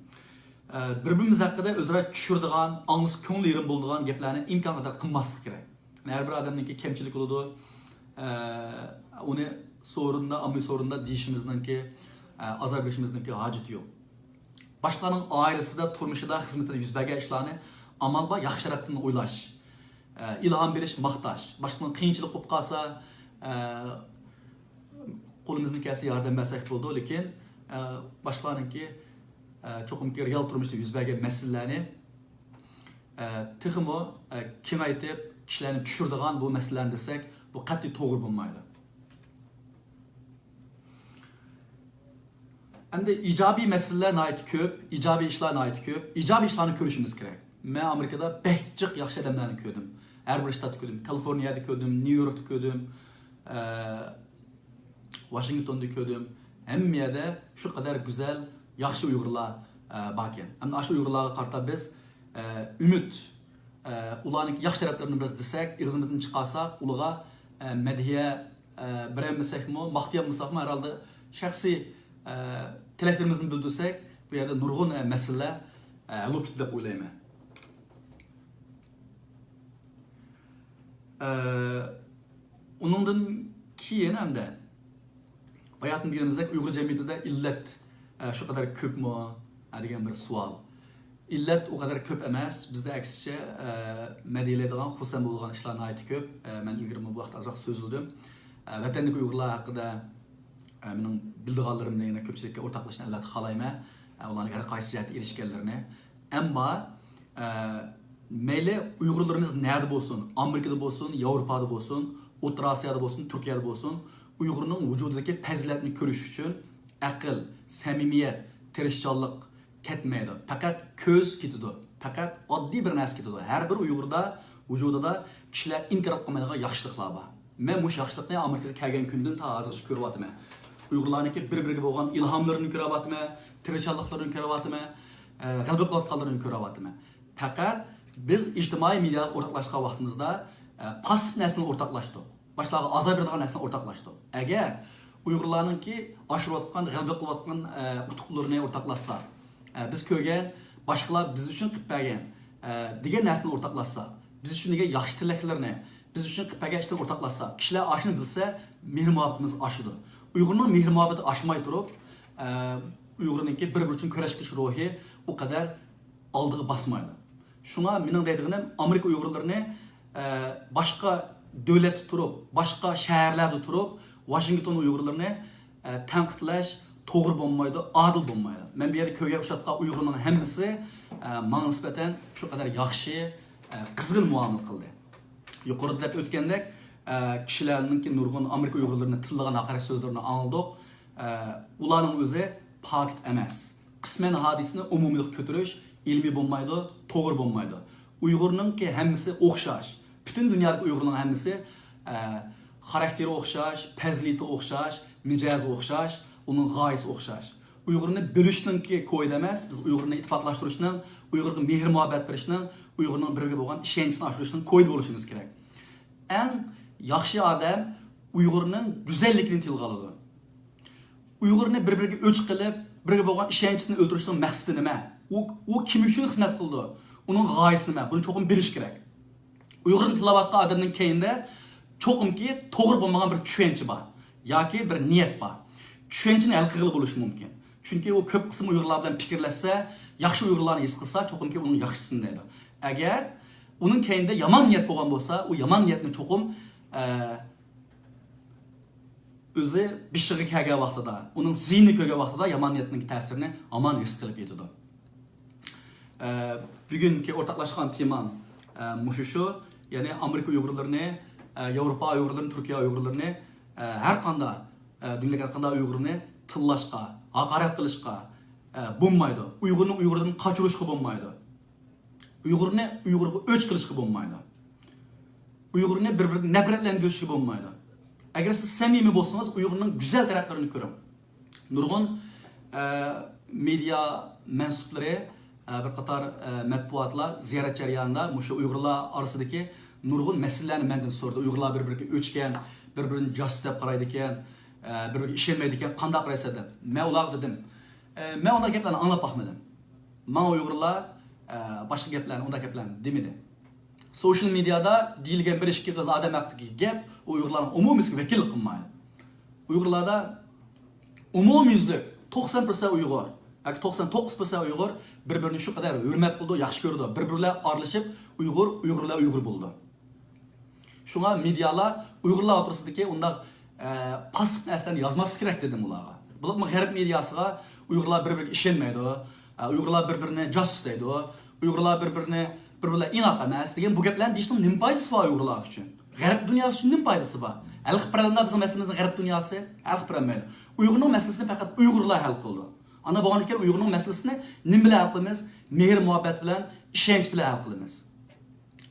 ئە، بىر-بىرىمىز ھەققىدە ئۆزئارا چۈشۈرىدىغان، ئاڭلىسا كۆڭلى يېرىم بولىدىغان گەپلەرنى ئىمكانقەدەر قىلماسلىق كېرەك. يەنى ھەر بىر ئادەمنىڭكى كەمچىلىكى بولىدۇ. ئە، ئۇنى سورۇندا، ئاممىۋى سورۇندا دېيىشىمىزنىڭكى، ئە، ئازار بېرىشىمىزنىڭكى ھاجىتى يوق. باشقىلارنىڭ ئائىلىسىدە، تۇرمۇشىدا، خىزمىتىدە يۈز بەرگەن ئىشلارنى ئامال بار ياخشى تەرەپتىن ئويلاش. ئە، ئىلھام بېرىش، ماختاش. باشقىنىڭ قىيىنچىلىق بولۇپ قالسا، ئە، قولىمىزدىن كەلسە ياردەم بەرسەك بولىدۇ، لېكىن، ئە، باشقىلارنىڭكى، ئە، چوقۇمكى رېئال تۇرمۇشتا يۈز بەرگەن مەسىلىلەرنى، ئە، تېخىمۇ، ئە، كېڭەيتىپ، كىشىلەرنى چۈشۈرىدىغان بۇ مەسىلىلەرنى دېسەك، بۇ قەتئىي توغرا بولمايدۇ. ئەمدى ئىجابىي مەسىلىلەر ناھايىتى كۆپ، ئىجابىي ئىشلار ناھايىتى كۆپ. ئىجابىي ئىشلارنى كۆرۈشىمىز كېرەك. مەن ئامېرىكىدا بەك جىق ياخشى ئادەملەرنى كۆردۈم. ھەر بىر شتاتتا كۆردۈم. كالىفورنىيەدە كۆردۈم، نيۇ يوركتا كۆردۈم، ئە، ۋاشىنگتوندا كۆردۈم. ھەممە يەردە شۇ قەدەر گۈزەل، ياخشى ئۇيغۇرلار، ئە، باركەن. ئەمدى ئاشۇ ئۇيغۇرلارغا قارىتا بىز، ئە، ئۈمىد، ئە، ئۇلارنىڭكى ياخشى تەرەپلىرىنى بىز دېسەك، ئېغىزىمىزدىن چىقارساق، ئۇلارغا، ئە، مەدھىيە، ئە، بېرەلمىسەكمۇ، ماختىيالمىساقمۇ، ھەرھالدا شەخسىي، ئە، تىلەكلىرىمىزنى بىلدۈرسەك، بۇ يەردە نۇرغۇن، ئە، مەسىلىلەر، ئە، ھەل بولۇپ كېتىدۇ دەپ ئويلايمەن. ئە، ئۇنىڭدىن كېيىن ھەمدە باياتىن دېگىنىمىزدەك ئۇيغۇر جەمئىيىتىدە ئىللەت، ئە، شۇ قەدەر كۆپمۇ، ئە، دېگەن بىر سوئال. ئىللەت ئۇ قەدەر كۆپ ئەمەس. بىزدە ئەكسىچە، ئە، مەدھىيەلەيدىغان، خۇرسەن بولىدىغان ئىشلار ناھايىتى كۆپ. ئە، مەن ئىلگىرىمۇ بۇ ھەقتە ئازراق سۆزلىدىم. ئە، ۋەتەندىكى ئۇيغۇرلار ھەققىدە، ئە، مېنىڭ بىلىدىغانلىرىمنى يەنە كۆپچىلىككە ئورتاقلاشنى ئەلۋەتتە خالايمەن. ئە، ئۇلارنىڭ ھەر قايسى جەھەتتە ئېرىشكەنلىرىنى. ئەمما، ئە، مەيلى ئۇيغۇرلىرىمىز نەدە بولسۇن، ئامېرىكىدا بولسۇن، ياۋروپادا بولسۇن، ئوتتۇرا ئاسىيادا بولسۇن، تۈركىيەدە بولسۇن، ئۇيغۇرنىڭ ۋۇجۇدىدىكى پەزىلەتنى كۆرۈش ئۈچۈن ئەقىل، سەمىمىيەت، تىرىشچانلىق كەتمەيدۇ. پەقەت كۆز كېتىدۇ. پەقەت ئاددىي بىر نەرسە كېتىدۇ. ھەر بىر ئۇيغۇردا، ۋۇجۇدىدا كىشىلەر ئىنكار قىلمايدىغان ياخشىلىقلار بار. مەن مۇشۇ ياخشىلىقنى ئامېرىكىغا كەلگەن كۈندىن تا ھازىرغىچە كۆرۈۋاتىمەن. ئۇيغۇرلارنىڭكى بىر-بىرىگە بولغان ئىلھاملىرىنى كۆرۈۋاتىمەن، تىرىشچانلىقلىرىنى كۆرۈۋاتىمەن، ئە، غەلىبە قىلىۋاتقانلىرىنى كۆرۈۋاتىمەن. پەقەت بىز ئىجتىمائىي مېدىياغا ئورتاقلاشقان ۋاقتىمىزدا، ئە، پاسسىپ نەرسىنى ئورتاقلاشتۇق. باشقىلارغا ئازار بېرىدىغان نەرسىنى ئورتاقلاشتۇق. ئەگەر ئۇيغۇرلارنىڭكى ئاشۇرۇۋاتقان، غەلىبە قىلىۋاتقان، ئە، ئۇتۇقلىرىنى ئورتاقلاشسا، ئە، بىز كۆرگەن باشقىلار بىز ئۈچۈن قىلىپ بەرگەن، ئە، دېگەن نەرسىنى ئورتاقلاشسا، بىز ئۈچۈن دېگەن ياخشى تىلەكلىرىنى، بىز ئۈچۈن قىلىپ بەرگەن ئىشلارنى ئورتاقلاشسا، كىشىلەر ئاشۇنى بىلسە، مېھىر-مۇھەببىتىمىز ئاشىدۇ. ئۇيغۇرنىڭ مېھىر-مۇھەببىتى ئاشماي تۇرۇپ، ئە، ئۇيغۇرنىڭكى بىر-بىرى ئۈچۈن كۈرەش قىلىش روھى ئۇ قەدەر ئالدىغا باسمايدۇ. شۇڭا مېنىڭ دەيدىغىنىم، ئامېرىكا ئۇيغۇرلىرىنى، ئە، باشقا دۆلەتتە تۇرۇپ، باشقا شەھەرلەردە تۇرۇپ، ۋاشىنگتون ئۇيغۇرلىرىنى، ئە، تەنقىدلەش توغرا بولمايدۇ، ئادىل بولمايدۇ. مەن بۇ يەردە كۆرگەن ئۇچراتقان ئۇيغۇرنىڭ ھەممىسى، ئە، ماڭا نىسبەتەن شۇ قەدەر ياخشى، ئە، قىزغىن مۇئامىلە قىلدى. يۇقىرىدا دەپ ئۆتكەندەك، ئە، كىشىلەرنىڭكى نۇرغۇن ئامېرىكا ئۇيغۇرلىرىنى تىللىغان ھاقارەت سۆزلىرىنى ئاڭلىدۇق. ئە، ئۇلارنىڭ ئۆزى پاكىت ئەمەس. قىسمەن ھادىسىنى ئومۇمىيلىققا كۆتۈرۈش ئىلمىي بولمايدۇ، توغرا بولمايدۇ. ئۇيغۇرنىڭكى ھەممىسى ئوخشاش. پۈتۈن دۇنيادىكى ئۇيغۇرنىڭ ھەممىسى، ئە، خاراكتېرى ئوخشاش، پەزىلىتى ئوخشاش، مىجەزى ئوخشاش، ئۇنىڭ غايىسى ئوخشاش. ئۇيغۇرنى بۆلۈشنىڭكى كويىدا ئەمەس، بىز ئۇيغۇرنى ئىتتىپاقلاشتۇرۇشنىڭ، ئۇيغۇرغا مېھىر-مۇھەببەت بېرىشنىڭ، ئۇيغۇرنىڭ بىر-بىرىگە بولغان ئىشەنچىسىنى ئاشۇرۇشنىڭ كويىدا بولۇشىمىز كېرەك. ئەڭ ياخشى ئادەم ئۇيغۇرنىڭ گۈزەللىكىنى تىلغا ئالىدۇ. ئۇيغۇرنى بىر-بىرىگە ئۆچ قىلىپ، بىر-بىرىگە بولغان ئىشەنچىسىنى ئۆلتۈرۈشنىڭ مەقسىتى نېمە؟ ئۇ، ئۇ كىم ئۈچۈن خىزمەت قىلىدۇ؟ ئۇنىڭ غايىسى نېمە؟ بۇنى چوقۇم بىلىش كېرەك. ئۇيغۇرنى تىللاۋاتقان ئادەمنىڭ كەينىدە چوقۇمكى توغرا بولمىغان بىر چۈشەنچە بار ياكى بىر نىيەت بار. چۈشەنچىنى ھەل قىلغىلى بولۇشى مۇمكىن. چۈنكى ئۇ كۆپ قىسىم ئۇيغۇرلار بىلەن پىكىرلەشسە، ياخشى ئۇيغۇرلارنى ھېس قىلسا، چوقۇمكى ئۇنىڭ ياخشىسىنى دەيدۇ. ئەگەر ئۇنىڭ كەينىدە يامان نىيەت بولغان بولسا، ئۇ يامان نىيەتنى چوقۇم، ئە، ئۆزى بېشىغا كەلگەن ۋاقتىدا، ئۇنىڭ زىيىنىنى كۆرگەن ۋاقتىدا يامان نىيەتنىڭ تەسىرىنى ھامان ھېس قىلىپ يېتىدۇ. ئە، بۈگۈنكى ئورتاقلاشقان تېمام، ئە، مۇشۇ شۇ. يەنى ئامېرىكا ئۇيغۇرلىرىنى، ئە، ياۋروپا ئۇيغۇرلىرىنى، تۈركىيە ئۇيغۇرلىرىنى، ئە، ھەر قانداق، ئە، دۇنيادىكى ھەر قانداق ئۇيغۇرنى تىللاشقا، ھاقارەت قىلىشقا، ئە، بولمايدۇ. ئۇيغۇرنى ئۇيغۇردىن قاچۇرۇشقا بولمايدۇ. ئۇيغۇرنى ئۇيغۇرغا ئۆچ قىلىشقا بولمايدۇ. ئۇيغۇرنى بىر-بىرىگە نەپرەتلەندۈرۈشكە بولمايدۇ. ئەگەر سىز سەمىمىي بولسىڭىز، ئۇيغۇرنىڭ گۈزەل تەرەپلىرىنى كۆرۈڭ. نۇرغۇن، ئە، مېدىيا مەنسۇپلىرى، ئە، بىر قاتار، ئە، مەتبۇئاتلار زىيارەت جەريانىدا مۇشۇ ئۇيغۇرلار ئارىسىدىكى نۇرغۇن مەسىلىلەرنى مەندىن سورىدى. ئۇيغۇرلار بىر-بىرىگە ئۆچكەن، بىر-بىرىنى جاسۇس دەپ قارايدىكەن، ئە، بىر-بىرىگە ئىشەنمەيدىكەن، قانداق قارايسەن دەپ. مەن ئۇلارغا دېدىم، ئە، مەن ئۇنداق گەپلەرنى ئاڭلاپ باقمىدىم. ماڭا ئۇيغۇرلار، ئە، باشقا گەپلەرنى، ئۇنداق گەپلەرنى دېمىدى. سوشىيال مېدىيادا دېيىلگەن بىر ئىككى ئېغىز ئادەم ھەققىدىكى گەپ ئۇ ئۇيغۇرلارنىڭ ئومۇمىيسىگە ۋەكىللىك قىلمايدۇ. ئۇيغۇرلاردا ئومۇميۈزلۈك توقسان پىرسەنت ئۇيغۇر ياكى توقسان توققۇز پىرسەنت ئۇيغۇر بىر-بىرىنى شۇ قەدەر ھۆرمەت قىلىدۇ، ياخشى كۆرىدۇ، بىر-بىرى بىلەن ئارىلىشىپ ئۇيغۇر، ئۇيغۇر بىلەن ئۇيغۇر بولىدۇ. شۇڭا مېدىيالار ئۇيغۇرلار ئوتتۇرىسىدىكى ئۇنداق، ئە، پاسسىپ نەرسىلەرنى يازماسلىقى كېرەك دېدىم ئۇلارغا. بولۇپمۇ غەرب مېدىياسىغا ئۇيغۇرلار بىر-بىرىگە ئىشەنمەيدۇ، ئە، ئۇيغۇرلار بىر-بىرىنى جاسۇس دەيدۇ، ئۇيغۇرلار بىر-بىرىنى بىر-بىرى بىلەن ئىناق ئەمەس دېگەن بۇ گەپلەرنى دېيىشنىڭ نېمە پايدىسى بار ئۇيغۇرلار ئۈچۈن؟ غەرب دۇنياسى ئۈچۈن نېمە پايدىسى بار؟ ھەل قىلىپ بېرەلمەيدۇ بىزنىڭ مەسىلىمىزنى غەرب دۇنياسى؟ ھەل قىلىپ بېرەلمەيدۇ. ئۇيغۇرنىڭ مەسىلىسىنى پەقەت ئۇيغۇرلار ھەل قىلىدۇ. ئانداق بولغاندىكىن ئۇيغۇرنىڭ مەسىلىسىنى نېمە بىلەن ھەل قىلىمىز؟ مېھىر-مۇھەببەت بىلەن، ئىشەنچ بىلەن ھەل قىلىمىز.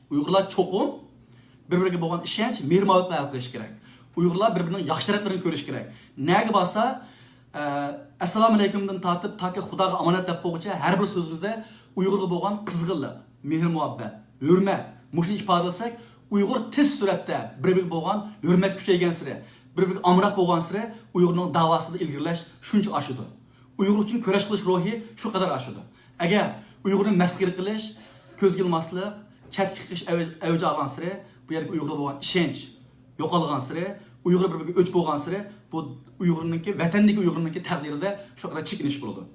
ئۇيغۇرلار چوقۇم بىر-بىرىگە بولغان ئىشەنچ، مېھىر-مۇھەببەت بىلەن ھەل قىلىشى كېرەك. ئۇيغۇرلار بىر-بىرىنىڭ ياخشى تەرەپلىرىنى كۆرۈشى كېرەك. نەگە بارسا، ئە، ئەسسالامۇ ئەلەيكۇمدىن تارتىپ تاكى خۇداغا ئامانەت دەپ بولغۇچە ھەر بىر سۆزىمىزدە ئۇيغۇرغا بولغان قىزغىنلىق، مېھىر-مۇھەببەت، ھۆرمەت، مۇشۇنى ئىپادىلىسەك، ئۇيغۇر تېز سۈرئەتتە بىر-بىرىگە بولغان ھۆرمەت كۈچەيگەنسېرى، بىر-بىرىگە ئامراق بولغانسېرى ئۇيغۇرنىڭ داۋاسىدا ئىلگىرىلەش شۇنچە ئاشىدۇ. ئۇيغۇر ئۈچۈن كۈرەش قىلىش روھى شۇ قەدەر ئاشىدۇ. ئەگەر ئۇيغۇرنى مەسخىرە قىلىش، كۆزگە ئىلماسلىق، چەتكە قېقىش ئەۋج-، ئەۋج ئالغانسېرى بۇ يەردىكى ئۇيغۇرغا بولغان ئىشەنچ يوقالغانسېرى، ئۇيغۇر بىر-بىرىگە ئۆچ بولغانسېرى، بۇ ئۇيغۇرنىڭكى، ۋەتەندىكى ئۇيغۇرنىڭكى تەقدىرىدە شۇ قەدەر چېكىنىش بولىدۇ.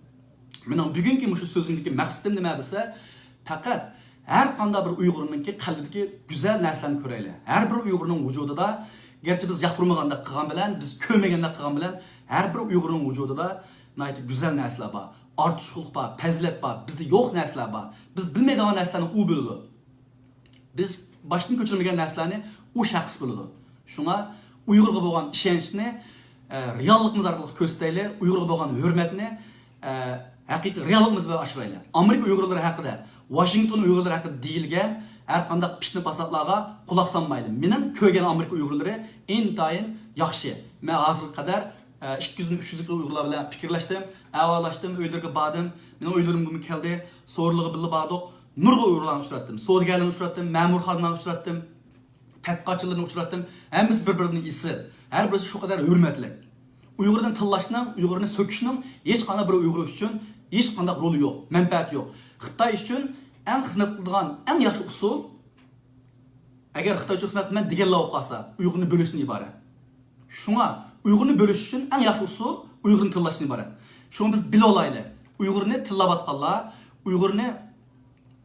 مېنىڭ بۈگۈنكى مۇشۇ سۆزۈمدىكى مەقسىتىم نېمە دېسە، پەقەت ھەر قانداق بىر ئۇيغۇرنىڭكى قەلبىدىكى گۈزەل نەرسىلەرنى كۆرەيلى. ھەر بىر ئۇيغۇرنىڭ ۋۇجۇدىدا، گەرچە بىز ياقتۇرمىغاندەك قىلغان بىلەن، بىز كۆرمىگەندەك قىلغان بىلەن، ھەر بىر ئۇيغۇرنىڭ ۋۇجۇدىدا ناھايىتى گۈزەل نەرسىلەر بار، ئارتۇقچىلىق بار، پەزىلەت بار، بىزدە يوق نەرسىلەر بار. بىز بىلمەيدىغان نەرسىلەرنى ئۇ بىلىدۇ. بىز باشتىن كۆچۈرمىگەن نەرسىلەرنى ئۇ شەخس بىلىدۇ. شۇڭا ئۇيغۇرغا بولغان ئىشەنچنى، ئە، رېئاللىقىمىز ئارقىلىق كۆرسىتەيلى، ئۇيغۇرغا بولغان ھۆرمەتنى، ئە، ھەقىقىي رېئاللىقىمىز بىلەن ئاشۇرايلى. ئامېرىكا ئۇيغۇرلىرى ھەققىدە، ۋاشىنگتون ئۇيغۇرلىرى ھەققىدە دېيىلگەن ھەر قانداق پىتنە پاساتلارغا قۇلاق سالمايلى. مېنىڭ كۆرگەن ئامېرىكا ئۇيغۇرلىرى ئىنتايىن ياخشى. مەن ھازىرغا قەدەر، ئە، ئىككى يۈزدىن ئۈچ يۈزگە ئۇيغۇرلار بىلەن پىكىرلەشتىم، ئەھۋاللاشتىم، ئۆيلىرىگە باردىم. مېنىڭ ئۆيلىرىمگىمۇ كەلدى. سورۇنلىرىغا بىللە باردۇق. نۇرغۇن ئۇيغۇرلارنى ئۇچراتتىم. سودىگەرلەرنى ئۇچراتتىم، مەمۇرخانىلارنى ئۇچراتتىم. تەتقىقاتچىلىرىنى ئۇچراتتىم. ھەممىسى بىر-بىرىدىن ئېسىل. ھەر بىرسى شۇ قەدەر ھۆرمەتلىك. ئۇيغۇرنى تىللاشنىڭ، ئۇيغۇرنى سۆكۈشنىڭ ھېچقانداق بىر ئۇيغۇر ئۈچۈن ھېچقانداق رولى يوق، مەنپەئەتى يوق. خىتاي ئۈچۈن ئەڭ خىزمەت قىلىدىغان ئەڭ ياخشى ئۇسۇل، ئەگەر خىتاي ئۈچۈن خىزمەت قىلىمەن دېگەنلا بولۇپ قالسا، ئۇيغۇرنى بۆلۈشتىن ئىبارەت. شۇڭا ئۇيغۇرنى بۆلۈش ئۈچۈن ئەڭ ياخشى ئۇسۇل ئۇيغۇرنى تىللاشتىن ئىبارەت. شۇڭا بىز بىلىۋالايلى. ئۇيغۇرنى تىللاۋاتقانلار، ئۇيغۇرنى،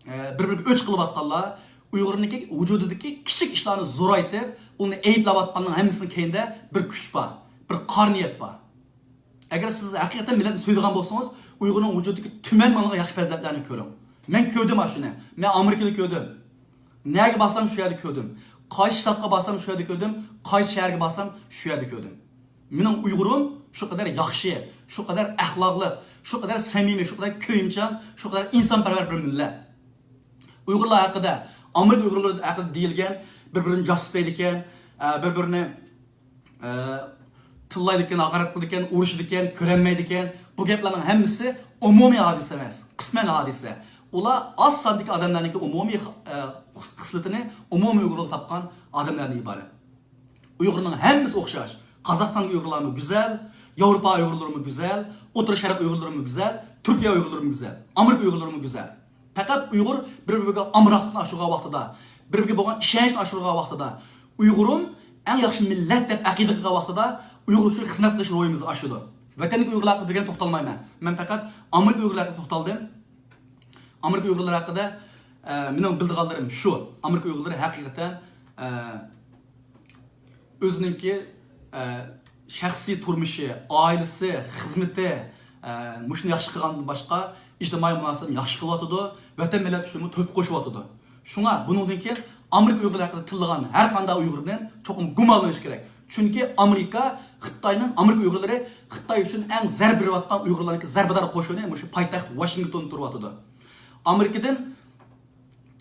ئە، بىر-بىرىگە ئۆچ قىلىۋاتقانلار، ئۇيغۇرنىڭكى ۋۇجۇدىدىكى كىچىك ئىشلارنى زورايتىپ، ئۇنى ئەيىبلەۋاتقاننىڭ ھەممىسىنىڭ كەينىدە بىر كۈچ بار، بىر قارا نىيەت بار. ئەگەر سىز ھەقىقەتەن مىللەتنى سۆيىدىغان بولسىڭىز، ئۇيغۇرنىڭ ۋۇجۇدىدىكى تۈمەن ماڭىدىغان ياخشى پەزىلەتلەرنى كۆرۈڭ. مەن كۆردۈم ئاشۇنى. مەن ئامېرىكىدا كۆردۈم. نەگە بارسام شۇ يەردە كۆردۈم. قايسى شتاتقا بارسام شۇ يەردە كۆردۈم. قايسى شەھەرگە بارسام شۇ يەردە كۆردۈم. مېنىڭ ئۇيغۇرۇم شۇ قەدەر ياخشى، شۇ قەدەر ئەخلاقلىق، شۇ قەدەر سەمىمىي، شۇ قەدەر كۆيۈمچان، شۇ قەدەر ئىنسانپەرۋەر بىر مىللەت. ئۇيغۇرلار ھەققىدە، ئامېرىكا ئۇيغۇرلىرى ھەققىدە دېيىلگەن، بىر-بىرىنى جاسۇس دەيدىكەن، ئە، بىر-بىرىنى، ئە، تىللايدىكەن، ھاقارەت قىلىدىكەن، ئۇرۇشىدىكەن، كۆرەلمەيدىكەن. بۇ گەپلەرنىڭ ھەممىسى ئومۇمىي ھادىسە ئەمەس، قىسمەن ھادىسە. ئۇلار ئاز ساندىكى ئادەملەرنىڭكى ئومۇمىي، ئە، خىسلىتىنى ئومۇمىي ئۇيغۇرلۇققا تاپقان ئادەملەردىن ئىبارەت. ئۇيغۇرنىڭ ھەممىسى ئوخشاش. قازاقىستاندا ئۇيغۇرلارمۇ گۈزەل، ياۋروپا ئۇيغۇرلىرىمۇ گۈزەل، ئوتتۇرا شەرق ئۇيغۇرلىرىمۇ گۈزەل، تۈركىيە ئۇيغۇرلىرىمۇ گۈزەل، ئامېرىكا ئۇيغۇرلىرىمۇ گۈزەل. پەقەت ئۇيغۇر بىر-بىرىگە ئامراقلىقنى ئاشۇرغان ۋاقتىدا، بىر-بىرىگە بولغان ئىشەنچنى ئاشۇرغان ۋاقتىدا، ئۇيغۇرۇم ئەڭ ياخشى مىللەت دەپ ئەقىدە قىلغان ۋاقتىدا ئۇيغۇر ئۈچۈن خىزمەت قىلىش روھىمىز ئاشىدۇ. ۋەتەندىكى ئۇيغۇرلار ھەققىدە دېگەن توختالمايمەن. مەن پەقەت ئامېرىكا ئۇيغۇرلىرى ھەققىدە توختالدىم. ئامېرىكا ئۇيغۇرلىرى ھەققىدە، ئە، مېنىڭ بىلىدىغانلىرىم شۇ. ئامېرىكا ئۇيغۇرلىرى ھەقىقەتەن، ئە، ئۆزىنىڭكى، ئە، شەخسىي تۇرمۇشى، ئائىلىسى، خىزمىتى، ئە، مۇشۇنى ياخشى قىلغاندىن باشقا ئىجتىمائىي مۇناسىۋەتنى ياخشى قىلىۋاتىدۇ، ۋەتەن مىللەت ئۈچۈنمۇ تۆھپە قوشۇۋاتىدۇ. شۇڭا بۇنىڭدىن كېيىن ئامېرىكا ئۇيغۇرلىرى ھەققىدە تىللىغان ھەر قانداق ئۇيغۇردىن چوقۇم گۇمانلىنىش كېرەك. چۈنكى ئامېرىكا، خىتاينىڭ، ئامېرىكا ئۇيغۇرلىرى خىتاي ئۈچۈن ئەڭ زەربە بېرىۋاتقان ئۇيغۇرلارنىڭكى زەربىدار قوشۇنى مۇشۇ پايتەخت ۋاشىنگتوندا تۇرۇۋاتىدۇ. ئامېرىكىدىن،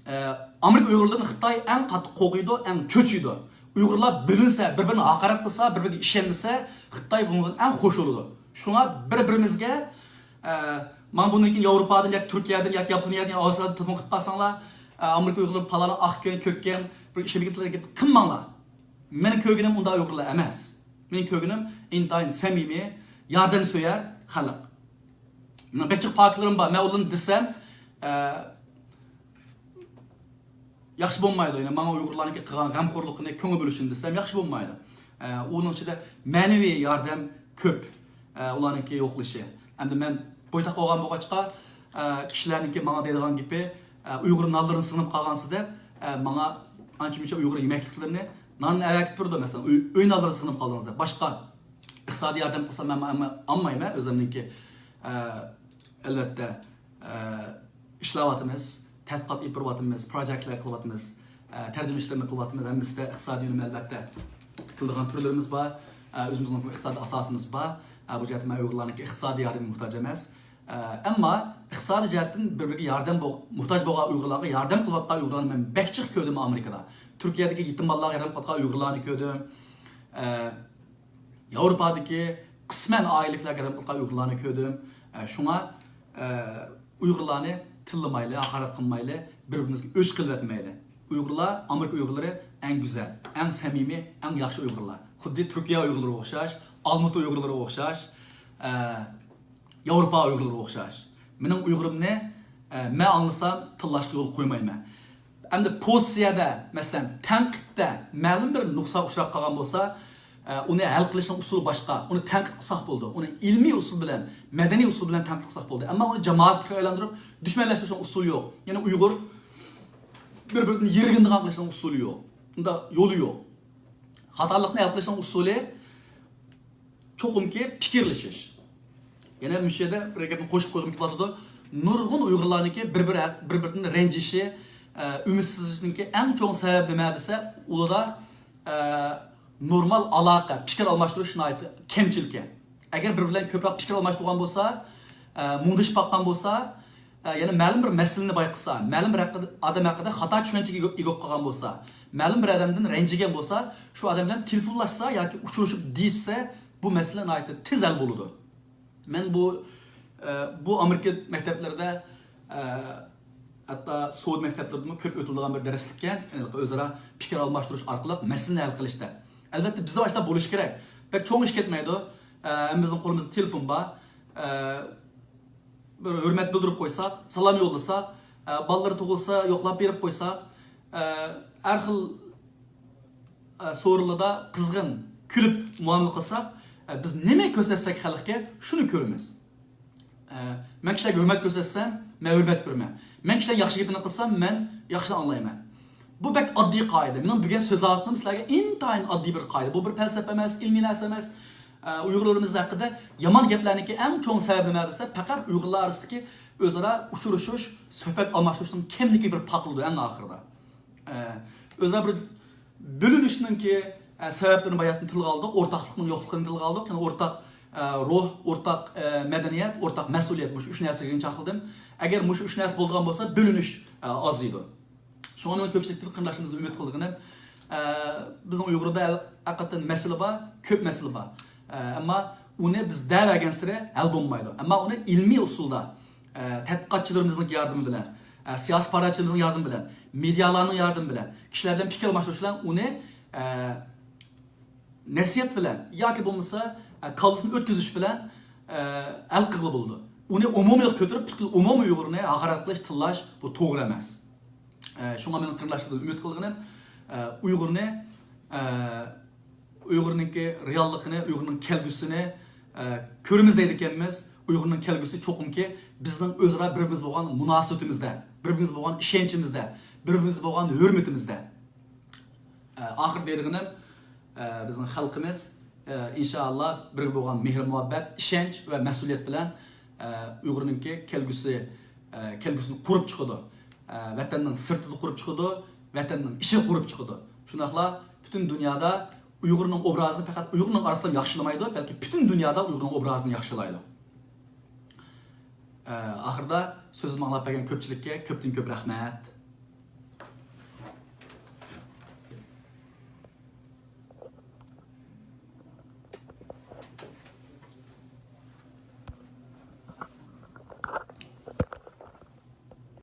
ئە، ئامېرىكا ئۇيغۇرلىرىنى خىتاي ئەڭ قاتتىق قوغۇيدۇ، ئەڭ چۆچۈيدۇ. ئۇيغۇرلار بۆلۈنسە، بىر-بىرىنى ھاقارەت قىلسا، بىر-بىرىگە ئىشەنمىسە، خىتاي بۇنىڭدىن ئەڭ خوش بولىدۇ. شۇڭا بىر-بىرىمىزگە، ئە، ماڭا بۇندىن كېيىن ياۋروپادىن ياكى تۈركىيەدىن ياكى ياپونىيەدىن ياكى ئاۋسترالىيەدىن تېلېفون قىلىپ قالساڭلار، ئە، ئامېرىكا ئۇيغۇرلىرى پالانى ئاق ئىكەن، كۆك ئىكەن، بىر ئىشەنمىگەن تىلەرگە قىلماڭلار. مېنىڭ كۆرگىنىم ئۇنداق ئۇيغۇرلار ئەمەس. مېنىڭ كۆرگىنىم ئىنتايىن سەمىمىي، ياردەمسۆيەر خەلق. مېنىڭ بەك جىق پاكىتلىرىم بار. مەن ئۇلارنى دېسەم، ئە، ياخشى بولمايدۇ. يەنى ماڭا ئۇيغۇرلارنىڭكى قىلغان غەمخورلۇقىنى، كۆڭۈل بۆلۈشىنى دېسەم ياخشى بولمايدۇ. ئە، ئۇنىڭ ئىچىدە مەنىۋى ياردەم كۆپ. ئە، ئۇلارنىڭكى يوقلىشى. ئەمدى مەن بويتاق بولغان بولغاچقا، ئە، كىشىلەرنىڭكى ماڭا دەيدىغان گېپى، ئە، ئۇيغۇر نانلىرىنى سىڭىپ قالغانسىز دەپ، ئە، ماڭا ئانچە-مۇنچە ئۇيغۇر يېمەكلىكلىرىنى، ناننى ئەۋەتىپ تۇرىدۇ، مەسىلەن، ئۆي، ئۆي نانلىرىنى سىڭىپ قالدىڭىز دەپ. باشقا ئىقتىسادىي ياردەم قىلسام مەن ئالمايمەن ئۆزۈمنىڭكى، ئە، ئەلۋەتتە، ئە، ئىشلەۋاتىمىز، تەتقىقات ئېلىپ بېرىۋاتىمىز، پروجېكتلەر قىلىۋاتىمىز، ئە، تەرجىمە ئىشلىرىنى قىلىۋاتىمىز. ھەممىسىدە ئىقتىسادىي يۆنىلىش ئەلۋەتتە قىلىدىغان تۈرلىرىمىز بار. ئە، ئۆزىمىزنىڭ ئىقتىسادىي ئاساسىمىز بار. ئە، بۇ جەھەتتە مەن ئۇيغۇرلارنىڭكى ئىقتىسادىي ياردىمىگە موھتاج ئەمەس. ئە، ئەمما ئىقتىسادىي جەھەتتىن بىر-بىرىگە ياردەم بول-، موھتاج بولغان ئۇيغۇرلارغا ياردەم قىلىۋاتقان ئۇيغۇرلارنى مەن بەك جىق كۆردۈم ئامېرىكىدا. تۈركىيەدىكى يېتىم بالىلارغا ياردەم قىلىۋاتقان ئۇيغۇرلارنى كۆردۈم. ئە، ياۋروپادىكى قىسمەن ئائىلىلىكلەرگە ياردەم قىلىۋاتقان ئۇيغۇرلارنى كۆردۈم. ئە، شۇڭا، ئە، ئۇيغۇرلارنى تىللىمايلى، ھاقارەت قىلمايلى، بىر-بىرىمىزگە ئۆچ قىلىۋەتمەيلى. ئۇيغۇرلار، ئامېرىكا ئۇيغۇرلىرى ئەڭ گۈزەل، ئەڭ سەمىمىي، ئەڭ ياخشى ئۇيغۇرلار. خۇددى تۈركىيە ئۇيغۇرلىرىغا ئوخشاش، ئالمۇتا ئۇيغۇرلىرىغا ئوخشاش، ئە، ياۋروپا ئۇيغۇرلىرىغا ئوخشاش. مېنىڭ ئۇيغۇرۇمنى، ئە، مەن ئاڭلىسام تىللاشقا يول قويمايمەن. ئەمدى پوزىتسىيەدە، مەسىلەن، تەنقىدتە مەلۇم بىر نۇقسانغا ئۇچراپ قالغان بولسا، ئە، ئۇنى ھەل قىلىشنىڭ ئۇسۇلى باشقا. ئۇنى تەنقىد قىلساق بولىدۇ. ئۇنى ئىلمىي ئۇسۇل بىلەن، مەدەنىي ئۇسۇل بىلەن تەنقىد قىلساق بولىدۇ. ئەمما ئۇنى جامائەت پىكرىگە ئايلاندۇرۇپ، دۈشمەنلەشتۈرۈشنىڭ ئۇسۇلى يوق. يەنى ئۇيغۇر بىر-بىرىدىن يىرگىنىدىغان قىلىشنىڭ ئۇسۇلى يوق. ئۇنداق يولى يوق. خاتالىقنى ھەل قىلىشنىڭ ئۇسۇلى چوقۇمكى پىكىرلىشىش. يەنە مۇشۇ يەردە بىر گەپنى قوشۇپ قويغۇم كېلىۋاتىدۇ. نۇرغۇن ئۇيغۇرلارنىڭكى بىر-بىرى، بىر-بىرىدىن رەنجىشى، ئە، ئۈمىدسىزلىشىشنىڭكى ئەڭ چوڭ سەۋەبى نېمە دېسە، ئۇلاردا، ئە، نورمال ئالاقە، پىكىر ئالماشتۇرۇش ناھايىتى كەمچىلكەن. ئەگەر بىر بىلەن كۆپرەك پىكىر ئالماشتۇرغان بولسا، ئە، مۇڭدىشىپ باققان بولسا، ئە، يەنە مەلۇم بىر مەسىلىنى بايقىسا، مەلۇم بىر ھەققىدە، ئادەم ھەققىدە خاتا چۈشەنچىگە ئىگە، ئىگە بولۇپ قالغان بولسا، مەلۇم بىر ئادەمدىن رەنجىگەن بولسا، شۇ ئادەم بىلەن تېلېفونلاشسا ياكى ئۇچرىشىپ دېيىشسە، بۇ مەسىلە ناھايىتى تېز ھەل بولىدۇ. مەن بۇ، ئە، بۇ ئامېرىكا مەكتەپلىرىدە، ئە، ھەتتا سودا مەكتەپلىرىدىمۇ كۆپ ئۆتۈلىدىغان بىر دەرسلىككەن، يەنى ئۆزئارا پىكىر ئالماشتۇرۇش ئارقىلىق مەسىلىنى ھەل قىلىشتا. ئەلۋەتتە، بىزدە ئاشۇنداق بولۇشى كېرەك. بەك چوڭ ئىش كەتمەيدۇ. ئە، ھەممىمىزنىڭ قولىمىزدا تېلېفون بار. ئە، بىر ھۆرمەت بىلدۈرۈپ قويساق، سالام يوللىساق، ئە، بالىلىرى تۇغۇلسا يوقلاپ بېرىپ قويساق، ئە، ھەر خىل، ئە، سورۇنلاردا قىزغىن كۈلۈپ مۇئامىلە قىلساق، ئە، بىز نېمە كۆرسەتسەك خەلققە، شۇنى كۆرىمىز. ئە، مەن كىشىلەرگە ھۆرمەت كۆرسەتسەم، مەن ھۆرمەت كۆرىمەن. مەن كىشىلەرنىڭ ياخشى گېپىنى قىلسام، مەن ياخشى ئاڭلايمەن. بۇ بەك ئاددىي قائىدە. مېنىڭ بۈگۈن سۆزلەۋاتقىنىم سىلەرگە ئىنتايىن ئاددىي بىر قائىدە. بۇ بىر پەلسەپە ئەمەس، ئىلمىي نەرسە ئەمەس. ئە، ئۇيغۇرلىرىمىز ھەققىدە يامان گەپلەرنىڭكى ئەڭ چوڭ سەۋەبى نېمە دېسە، پەقەت ئۇيغۇرلار ئارىسىدىكى ئۆزئارا ئۇچرىشىش، سۆھبەت ئالماشتۇرۇشنىڭ كەملىكى بىر پاقلىدۇ ئەڭ ئاخىرىدا. ئە، ئۆزئارا بىر بۆلۈنۈشنىڭكى، ئە، سەۋەبلىرىنى باياتىن تىلغا ئالدۇق، ئورتاقلىقنىڭ يوقلۇقىنى تىلغا ئالدۇق. يەنى ئورتاق، ئە، روھ، ئورتاق، ئە، مەدەنىيەت، ئورتاق مەسئۇلىيەت، مۇشۇ ئۈچ نەرسىگە چاقلىدىم. ئەگەر مۇشۇ ئۈچ نەرسە بولىدىغان بولسا، بۆلۈنۈش، ئە، ئازىيىدۇ. شۇڭا مېنىڭ كۆپچىلىك قېرىنداشلىرىمىزدىن ئۈمىد قىلىدىغىنىم، ئە، بىزنىڭ ئۇيغۇردا ھەل-، ھەقىقەتەن مەسىلە بار، كۆپ مەسىلە بار. ئە، ئەمما ئۇنى بىز دەۋەرگەنسېرى ھەل بولمايدۇ. ئەمما ئۇنى ئىلمىي ئۇسۇلدا، ئە، تەتقىقاتچىلىرىمىزنىڭ ياردىمى بىلەن، ئە، سىياسىي پائالىيەتچىلىرىمىزنىڭ ياردىمى بىلەن، مېدىيالارنىڭ ياردىمى بىلەن، كىشىلەر بىلەن پىكىر ئالماشتۇرۇش بىلەن ئۇنى، ئە، نەسىھەت بىلەن ياكى بولمىسا، ئە، كاللىسىنى ئۆتكۈزۈش بىلەن، ئە، ھەل قىلغىلى بولىدۇ. ئۇنى ئومۇمىي قىلىپ كۆتۈرۈپ، پۈتكۈل ئومۇمىي ئۇيغۇرنى ھاقارەت قىلىش، تىللاش، بۇ توغرا ئەمەس. ئە، شۇڭا مېنىڭ قېرىنداشلاردىن ئۈمىد قىلغىنىم، ئە، ئۇيغۇرنى، ئە، ئۇيغۇرنىڭكى رېئاللىقىنى، ئۇيغۇرنىڭ كەلگۈسىنى، ئە، كۆرىمىز دەيدىكەنمىز. ئۇيغۇرنىڭ كەلگۈسى چوقۇمكى بىزنىڭ ئۆزئارا بىر-بىرىمىزگە بولغان مۇناسىۋىتىمىزدە، بىر-بىرىمىزگە بولغان ئىشەنچىمىزدە، بىر-بىرىمىزگە بولغان ھۆرمىتىمىزدە. ئە، ئاخىرى دەيدىغىنىم، ئە، بىزنىڭ خەلقىمىز، ئە، ئىنشائاللا، بىرگە بولغان مېھىر-مۇھەببەت، ئىشەنچ ۋە مەسئۇلىيەت بىلەن، ئە، ئۇيغۇرنىڭكى كەلگۈسى، ئە، كەلگۈسىنى قۇرۇپ چىقىدۇ. ئە، ۋەتەننىڭ سىرتىدا قۇرۇپ چىقىدۇ، ۋەتەننىڭ ئىچىدە قۇرۇپ چىقىدۇ. شۇنداقلا پۈتۈن دۇنيادا ئۇيغۇرنىڭ ئوبرازىنى پەقەت ئۇيغۇرنىڭ ئارىسىدا ياخشىلىمايدۇ، بەلكى پۈتۈن دۇنيادا ئۇيغۇرنىڭ ئوبرازىنى ياخشىلايدۇ. ئە، ئاخىرىدا سۆزۈمنى ئاڭلاپ بەرگەن كۆپچىلىككە كۆپتىن كۆپ رەھمەت.